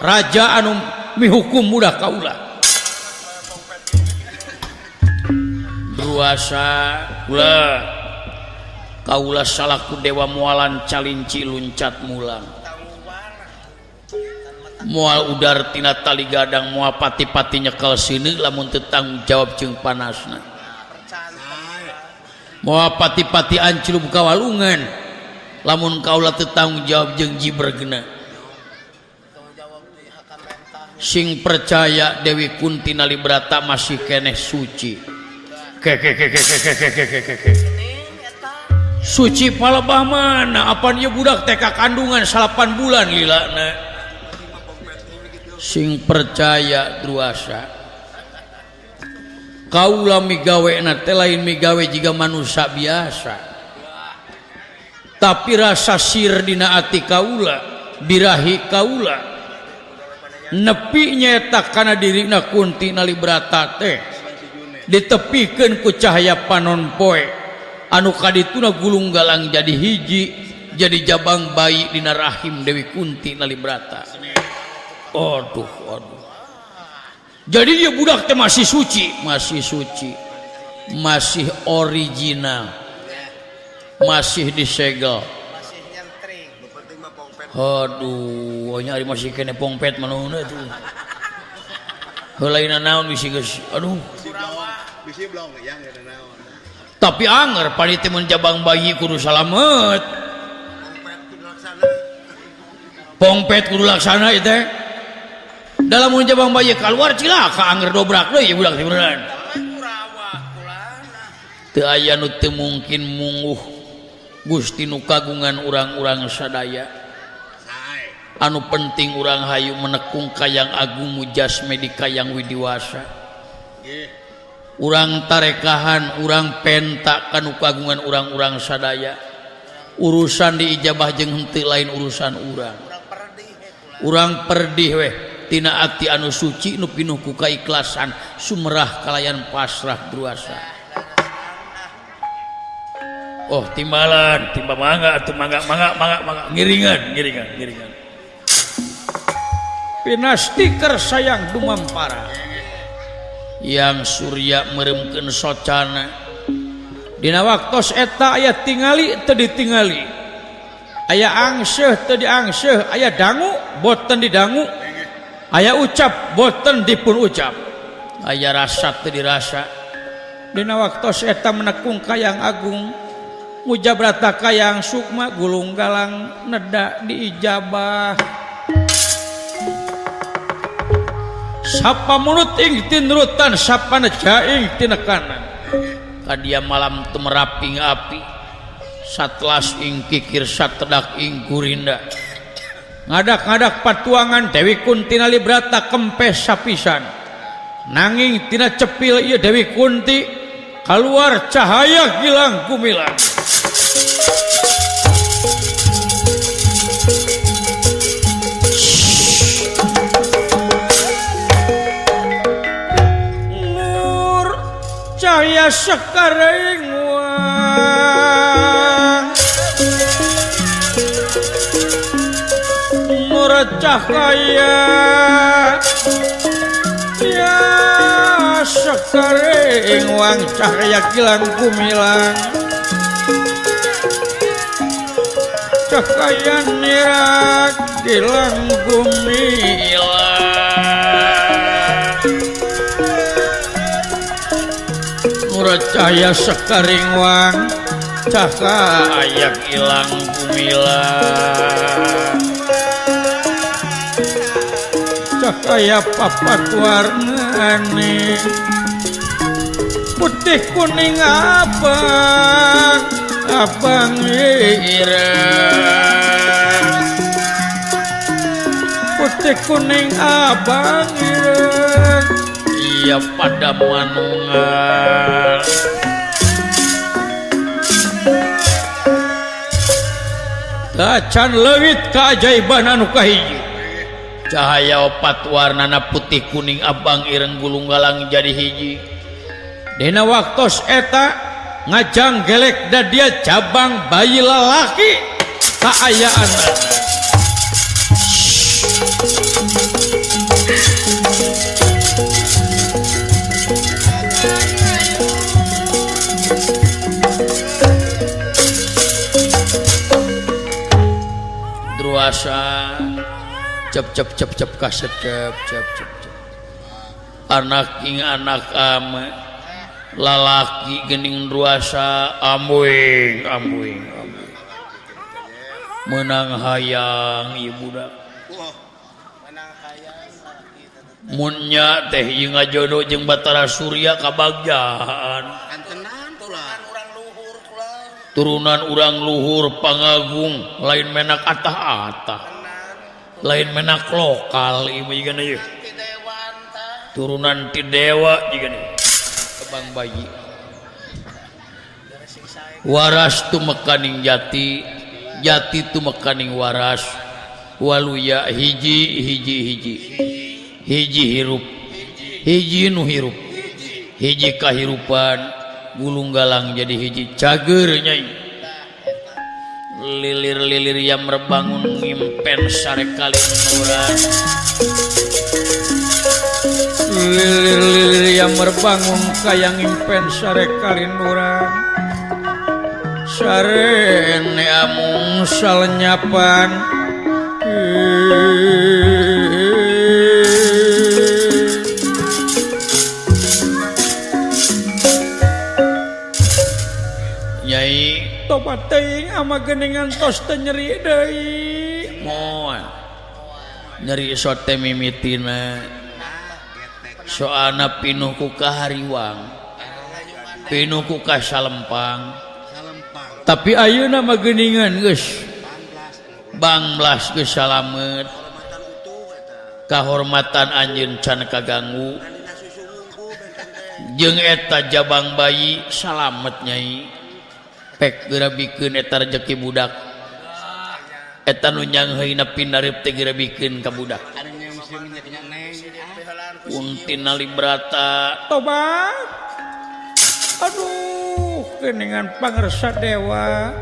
raja anu mihukum budak kaula. Druasa kula kaula salaku dewa mualan calinci luncat mulang moal udar tina tali gadang moal pati-pati nyekel sini lamun teu tanggung jawab jeung panasna moal pati-pati anclub ka walungan lamun kaula teu tanggung jawab jeung jibergna. Sing percaya Dewi Kunti Nalibrata masih keneh suci. Ke suci palebah mana apan ieu budak teh kandungan 8 bulan lilana. Sing percaya Druasa kaula migawena teh lain migawe jiga manusia biasa tapi rasa sir dina ati kaula birahi kaula nepi nyaeta kana dirina Kunti Nalibrata teh ditepikeun ku cahaya panon poe anu kadituna gulung galang jadi hiji jadi jabang bayi dina rahim Dewi Kunti Nalibrata. Aduh aduh jadi dia budak teh masih suci masih suci masih original masih disegel. Aduh nyari masih kene pongpet manuna tuh. Heulaina naon bisi geus aduh. Bisi blong yang eta naon. Tapi anger panitia mun jabang bayi kudu salamet. Pongpet kudu laksana. Pongpet kudu laksana ieu teh. Dalam mun jabang bayi keluar cilaka anger dobrak deui budak teh beneran. Teu aya nu teu mungkin mungguh Gusti nu kagungan urang-urang sadaya. Anu penting urang hayu menekung kayang agung mujasme di kayang widiwasa. Urang tarekahan, urang penta kanu kagungan urang-urang sadaya. Urusan diijabah jeung henteu lain urusan urang. Urang perdih weh tina ati anu suci nu pinuh ku kaikhlasan sumerah kalayan pasrah druasa. Oh timbalan, timba mangga atuh mangga mangga mangga mangga ngiringan ngiringan ngiringan. Pinastiker sayang dumampara. Yang surya meremkeun socana. Dina waktos eta aya tingali teu ditingali. Aya angseuh teu diangseuh, aya dangu boten didangu. Aya ucap boten dipun ucap. Aya rasa teu dirasa. Dina waktos eta menekung kayang agung mujabrata kayang sukma gulung galang neda diijabah. Sapa mulut ing tinrutan sapa neja ing tinekanan. Kadia malam tumeraping api satlas ing kikir satedak ing gurinda. Ngadak-ngadak patuangan Dewi Kunti nalibrata kempes sapisan. Nanging tina cepil ieu Dewi Kunti kaluar cahaya gilang gumilang. Nur cahaya sekaring wang. Nur cahaya ya sekaring wang cahaya gilang gumilang. Cahaya nirak gilang gumilang. Nur cahaya sekaring wang cahaya gilang gumilang. Cahaya papat warnane putih kuning abang abang ireng. Putih kuning abang ireng. Iya pada manunggal. Tacan leungit keajaiban anu kahiji. Cahaya opat warnana putih kuning abang ireng gulung galang jadi hiji. Dina waktos eta ngajang gelek da dia jabang bayi lalaki kaayaan. Druasa cep cep cep cep kasep cep cep cep cep. Anak ing anak ame lalaki gening druasa ambuing ambuing ambuing. Menang hayang ieu budak. Munnya teh ieu ngajodoh jeung Batara Surya kabagjaan. Turunan urang luhur pangagung lain menak atah-atah. Lain menak lokal ieu mah jiga ieu. Turunan ti dewa jiga bang bayi. Waras tumekaning jati, jati tumekaning waras. Waluya hiji hiji hiji. Hiji hirup, hiji nu hirup. Hiji kahirupan gulung galang jadi hiji cager nyai. Lilir-lilir yang merbangun ngimpen sare kalinuran. Lilir-lilir yang merbangun kaya ngimpen sare kalinuran. Sarene amung salenyapan. Tobat teuing ama geuningan tos teu nyeri deui. Moal. Nyeri sot teh mimitina. Soalna pinuh ku kahariwang. Pinuh ku kasalempang. Tapi ayeuna mah geuningan geus banglas geus salamet. Kahormatan anjeun can kaganggu. Jeung eta jabang bayi salamet nyai. Pek geura bikeun eta rejeki budak. Eta nu nyangheuyna pinareup teh geura bikeun ka budak. Kuntina Librata tobat. Aduh geuningan pangersa dewa.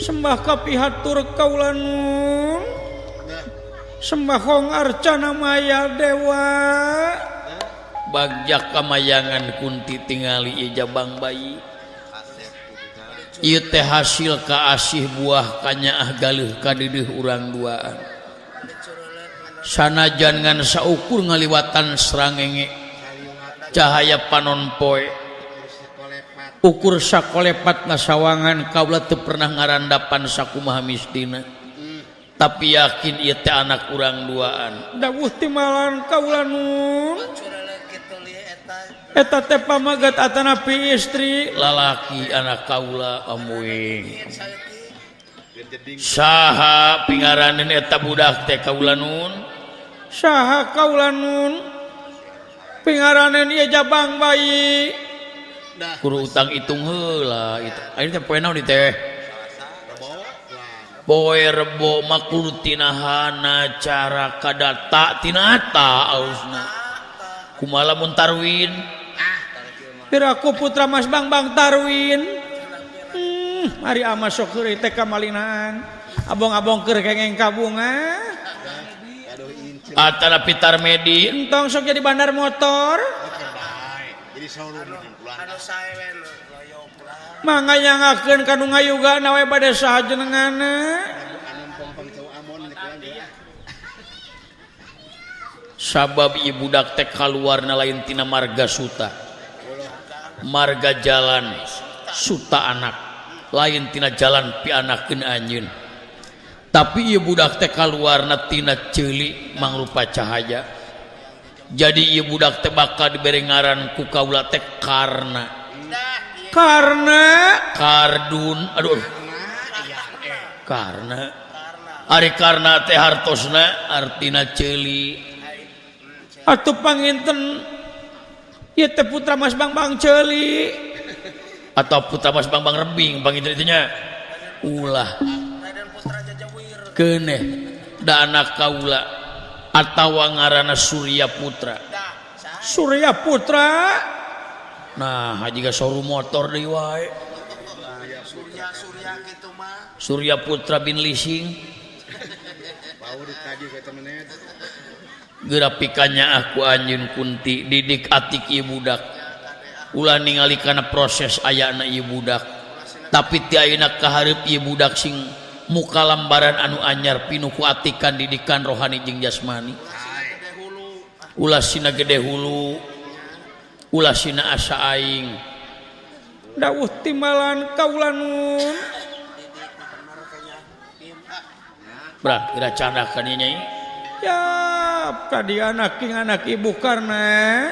Sembah kapihatur kaula nun. Sembah hong arcana maya dewa. Bagja kamayangan Kunti tingali ieu jabang bayi. Ieu teh hasil kaasih buah kanyaah galeuh kadeudeuh urang duaan. Sanajan ngan saukur ngaliwatan srangenge cahaya panon poe. Ukur sakolepat ngasawangan kaula teu pernah ngarandapan sakumaha mistina. Tapi yakin ieu teh anak urang duaan. Dawuh timalan kaula nun. Eta teh pamagat atanapi istri lalaki anak kaula amuing. Saha pingaraneun eta budak teh kaula nun? Saha kaula nun? Pingaraneun ieu jabang bayi. Kudu utang hitung heula itu. Ayeuna teh poe naon ieu teh? Poe Rebo makul tinahana cara kadata tinata ausna. Kumaha lamun Tarwin? Piraku putra Mas Bangbang Tarwin. Ari ama sok heureuy teh kamalinaan. Abong-abong keur kengeng kabunga. Atana Pitar Medi entong sok jadi bandar motor. Mangga nyangakeun ka nu ngayugana we bade saha jenengana. Sabab ieu budak teh kaluarna lain tina marga suta. Marga jalan suta anak, lain tina jalan pianakeun anjeun. Tapi ieu budak teh kaluarna tina ceuli mangrupa cahaya. Jadi ieu budak teh bakal dibere ngaran ku kaula teh Karna. Karna Kardun, aduh. Karna. Ari Karna teh hartosna artina ceuli. Atuh panginten ieu teh putra Mas Bangbang ceuli atau putra Mas Bangbang Rebing panginten itu nya. Ulah. Keuneh da anak kaula atawa ngaranna Surya Putra. Surya Putra. Nah, jiga showroom motor deui wae. Surya kitu mah. Surya Putra bin leasing. Geura pikanya aku anjeun Kunti didik atik ieu budak. Ulah ningali kana proses ayana ieu budak. Tapi ti ayeuna kahareup ieu budak sing muka lambaran anu anyar pinuh ku atikan didikan rohani jeung jasmani. Ulah sina gede hulu. Ulah sina asa aing. Dawuh timbalan kaula nun. Brah, kira candakan ieu nyai. Yap, ka dieu anak king anak ibu karna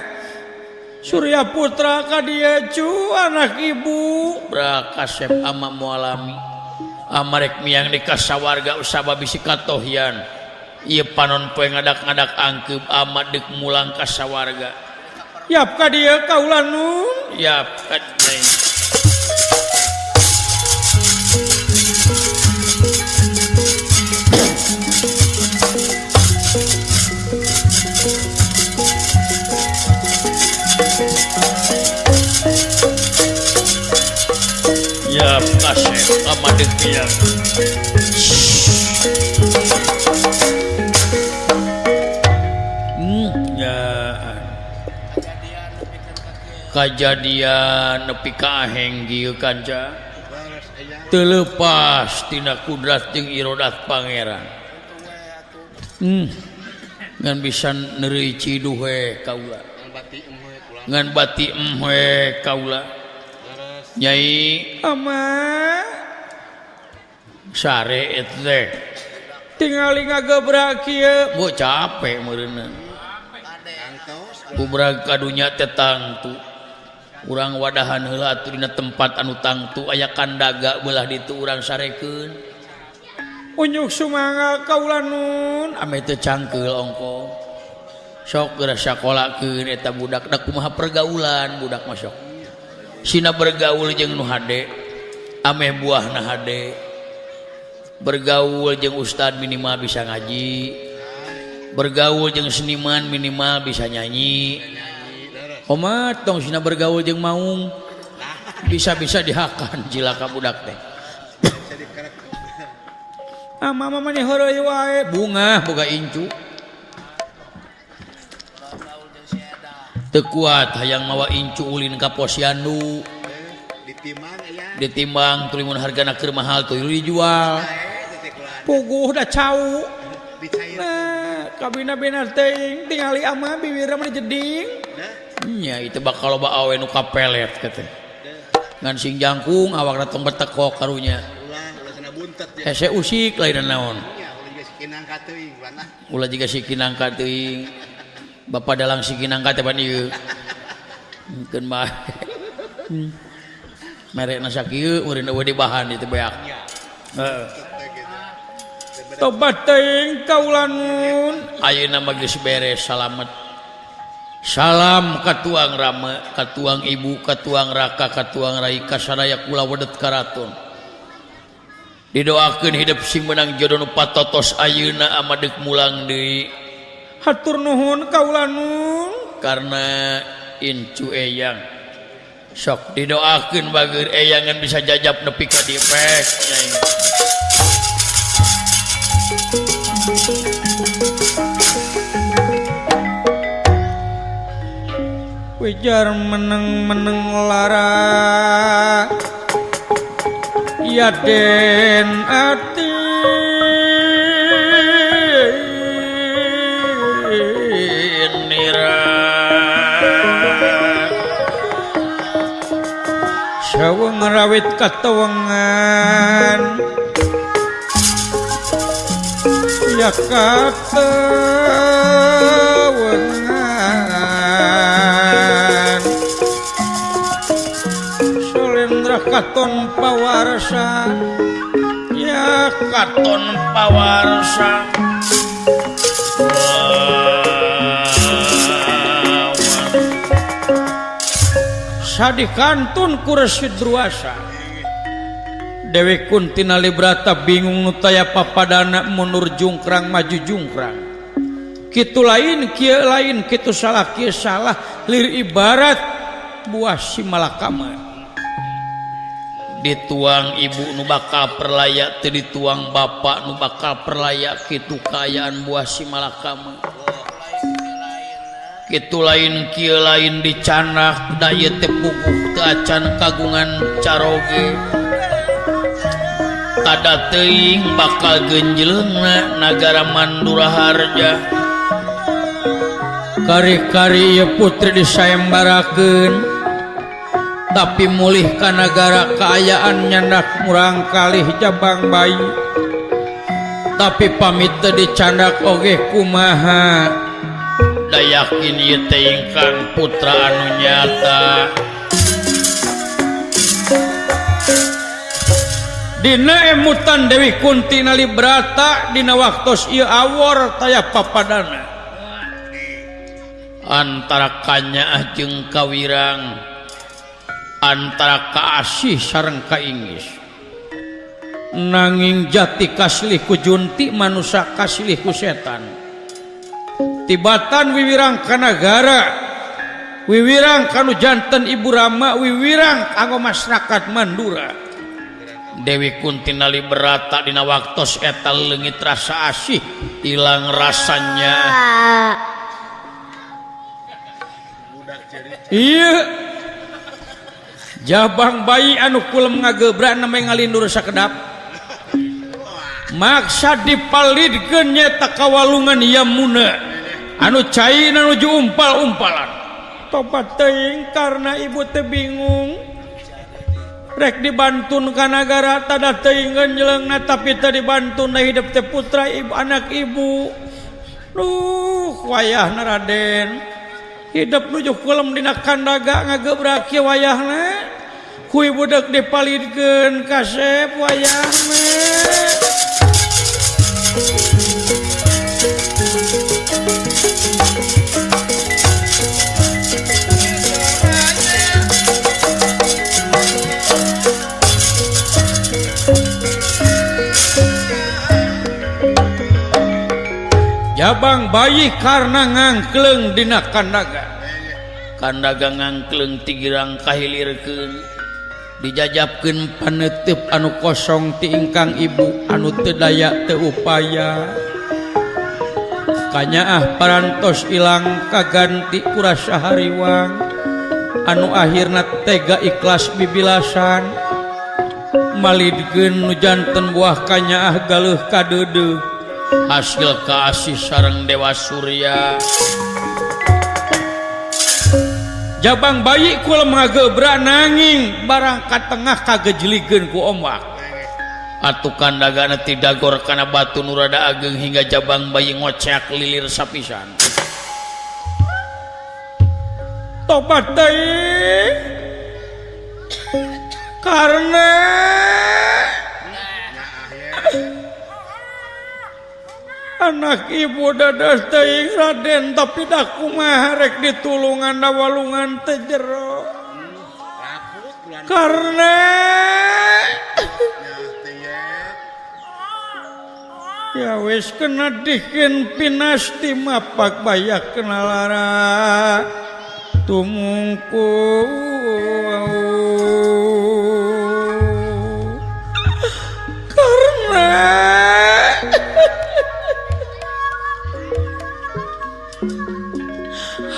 Surya Putra ka dieu cu anak ibu. Brah kasep ama mualami. Amarek miang di kasawarga usaba bisi katohian. Ieu panon poe ngadak-ngadak angkeup ama deuk mulang kasawarga. Yap ka dieu kaula nun. Yap ka dieu. Yap kasep ama deuk miang. Kajadian nepi ka aheng ieu kanca teu leupas tina kudrat jeung irodat pangeran. Ngan bisa neureuy ciduh we kaula. Ngan bati we kaula. Nyai ama Sare eta teh. Tingali ngagebrak kieu, bu capek meureunna. Bubrag kadunya teh tangtu. Urang wadahan heula atuh dina tempat anu tangtu aya kandaga beulah ditu urang sarekeun. Unjuk sumangga kaula nun, ame teu cangkeul ongko. Sok geura sakolakeun eta budak da kumaha pergaulan budak mah sok. Sina bergaul jeung nu hade, ameh buahna hade. Bergaul jeung ustad minimal bisa ngaji. Bergaul jeung seniman minimal bisa nyanyi. Omat tong sina bergaul jeung maung bisa-bisa dihakan cilaka budak teh. Ah mama mah heureuy wae bungah boga incu. Teu kuat hayang mawa incu ulin ka posyandu. Ditimbang tuluy mun hargana keur mahal tuluy dijual. Puguh da cau. Nah, kabina-bina teuing tingali ama bibirna mah jeding. Nya itu bakal loba awe nu kapelet kata. Ngan sing jangkung awakna tong betekok karunya. Hese usik lain naon. Ulah jiga si kinangka teuing. Bapak dalang si kinangka teh pan ieu. Keun bae. Merekna sakieu meureun eueuh di bahan itu beak. Heeh. Tobat teuing kaula nun. Ayeuna mah geus beres salamet. Salam katuang rama, katuang ibu, katuang raka, katuang rai, kasadaya kula wedet karaton. Didoakeun hidup sing menang jodoh nu patotos ayeuna amadeg mulang deui. Hatur nuhun kaula nun karena incu eyang. Sok didoakeun bager eyangan bisa jajap nepi ka dipek. Wijar meneng-meneng lara ya den ati nira saweng rawit katawengan ya katawengan katon pawarsa ya katon pawarsa sadikantun kursi druasa Dewi Kunti Nalibrata bingung nu taya papadana mundur jungkrang maju jungkrang kitu lain kieu lain kitu salah kieu salah lir ibarat buah si malakama dituang ibu nu bakal perlaya teu dituang bapak nu bakal perlaya kitu kaayaan buah si malakama kitu lain kieu lain dicanak da ieu teh puguh teu acan kagungan caroge tada teuing bakal genjleungna nagara Mandura Harja kari-kari ieu putri disayembarakeun tapi mulih ka nagara kaayaan nyandak murang kalih jabang bayi tapi pamit teu dicandak oge kumaha da yakin ieu teh ingkang putra anu nyata dina emutan Dewi Kunti Nalibrata dina waktos ieu awor taya papadana antara kanyaah jeung kawirang antara kaasih sareng kaingis nanging jati kaslih ku junti manusa kaslih ku setan tibatan wiwirang kanagara wiwirang kanu janten ibu rama wiwirang kanggo masyarakat Mandura Dewi Kunti Nalibrata dina waktos eta leungit rasa asih ilang rasanya iya jabang bayi anu kulem ngagebrak namanya ngalindur sakedap maksa dipalidkeun nyeta kawalungan Yamuna anu caina nuju umpal-umpalan tobat teuing karena ibu teh bingung Rek dibantun ka nagara tada teuing jeulengna tapi teu dibantun da hidup teh putra ibu anak ibu. Duh wayahna Raden. Hidup nuju kulem dina kandaga ngagebrak kieu wayahna. Ku ibu deuk dipalidkeun kasep wayahna. Jabang bayi karena ngangkleng dina kandaga. Kandaga ngangkleng tigirang kahilirkeun dijajabkeun paneuteub anu kosong ti ingkang ibu anu teu daya teu upaya. Kanyaah parantos ilang kaganti ku rasa hariwang anu akhirna tega ikhlas bibilasan malidkeun nu janten buah kanyaah galeuh kadeudeuh hasil kaasih sareng Dewa Surya. Jabang bayi kula ngagebra nanging barang ka tengah kagejeligeun ku ombak. Atuh kandagana ti dagor kana batu nu rada ageng hingga jabang bayi ngocek lilir sapisan. Tobat teuing karena anak ibu dadas teuing Raden tapi dah kumaha rek ditulungan da walungan teu jero. Karena ya wis kena dikeun pinasti mapak bayak kena lara tumungku karena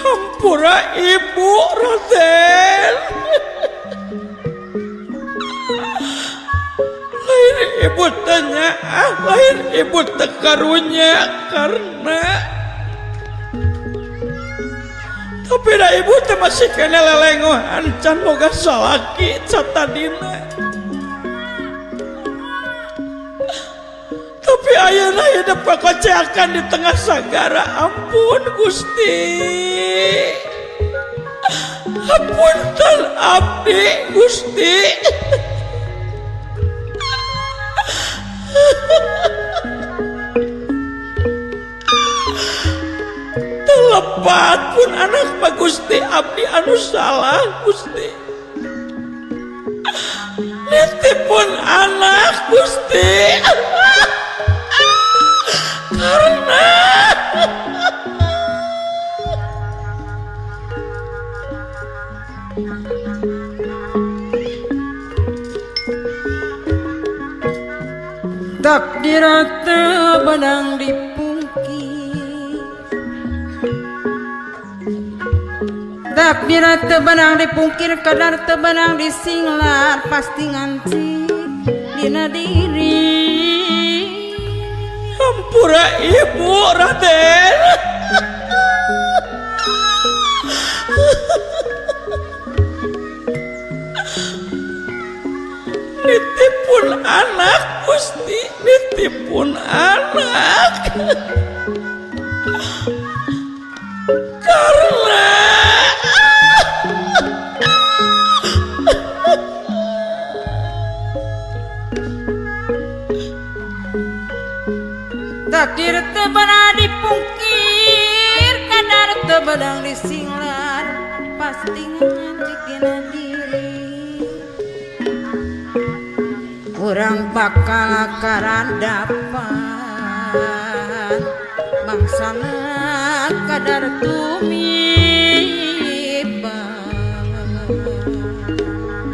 hampura ibu Raden. Lain ibu tanya, lain ibu tekarunya karena tapi dah ibu teh masih kena lelengohan can boga salaki satadina. Tapi ayeuna hidup pakoceakan di tengah sagara. Ampun Gusti, apunten abdi Gusti. Telepat pun anak mah Gusti, abdi anu salah Gusti. Nitipun anak Gusti. Karena takdir teu benang dipungkir, takdir teu benang dipungkir, kadar teu benang disinglar, pasti nganti dina diri. Hampura ibu Raden. Nitipun anak Gusti, nitipun anak. Karena takdir teu benang dipungkir, kadar teu benang disinglar, pasti nganti dina diri. Urang bakal karandapan bangsana kadar tumiba.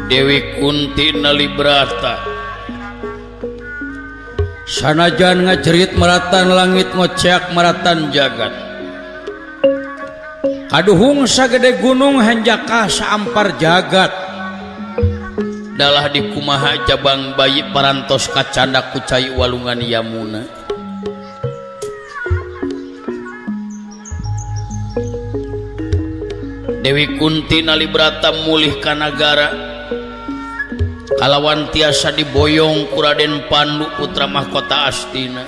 Dewi Kunti Nalibrata sanajan ngajerit maratan langit ngoceak maratan jagat. Kaduhung sagede gunung hanjaka saampar jagat. Dalah dikumaha jabang bayi parantos kacandak ku cai walungan Yamuna. Dewi Kunti Nalibrata mulih ka nagara. Kalawan tiasa diboyong ku Raden Pandu putra mahkota Astina.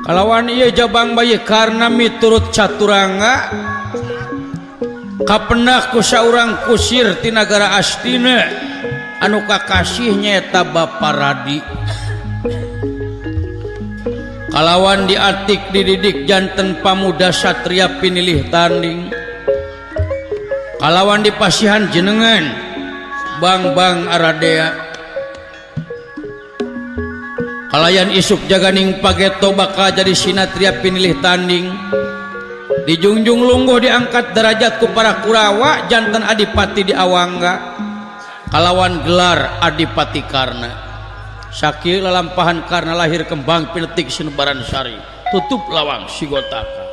Kalawan ieu jabang bayi Karna miturut caturangga kapendak ku saurang kusir ti nagara Astina anu kakasih nyaeta Bapa Radi. Kalawan diatik dididik janten pamuda satria pinilih tanding. Kalawan dipasihan jenengan Bang-bang Aradea. Kalayan isuk jaganing pageto bakal jadi sinatria pinilih tanding. Dijungjung lungguh diangkat derajat ku para Kurawa janten adipati di Awangga. Kalawan gelar Adipati Karna. Sakieu lalampahan Karna lahir kembang piletik sinebaran sari. Tutup lawang sigotaka.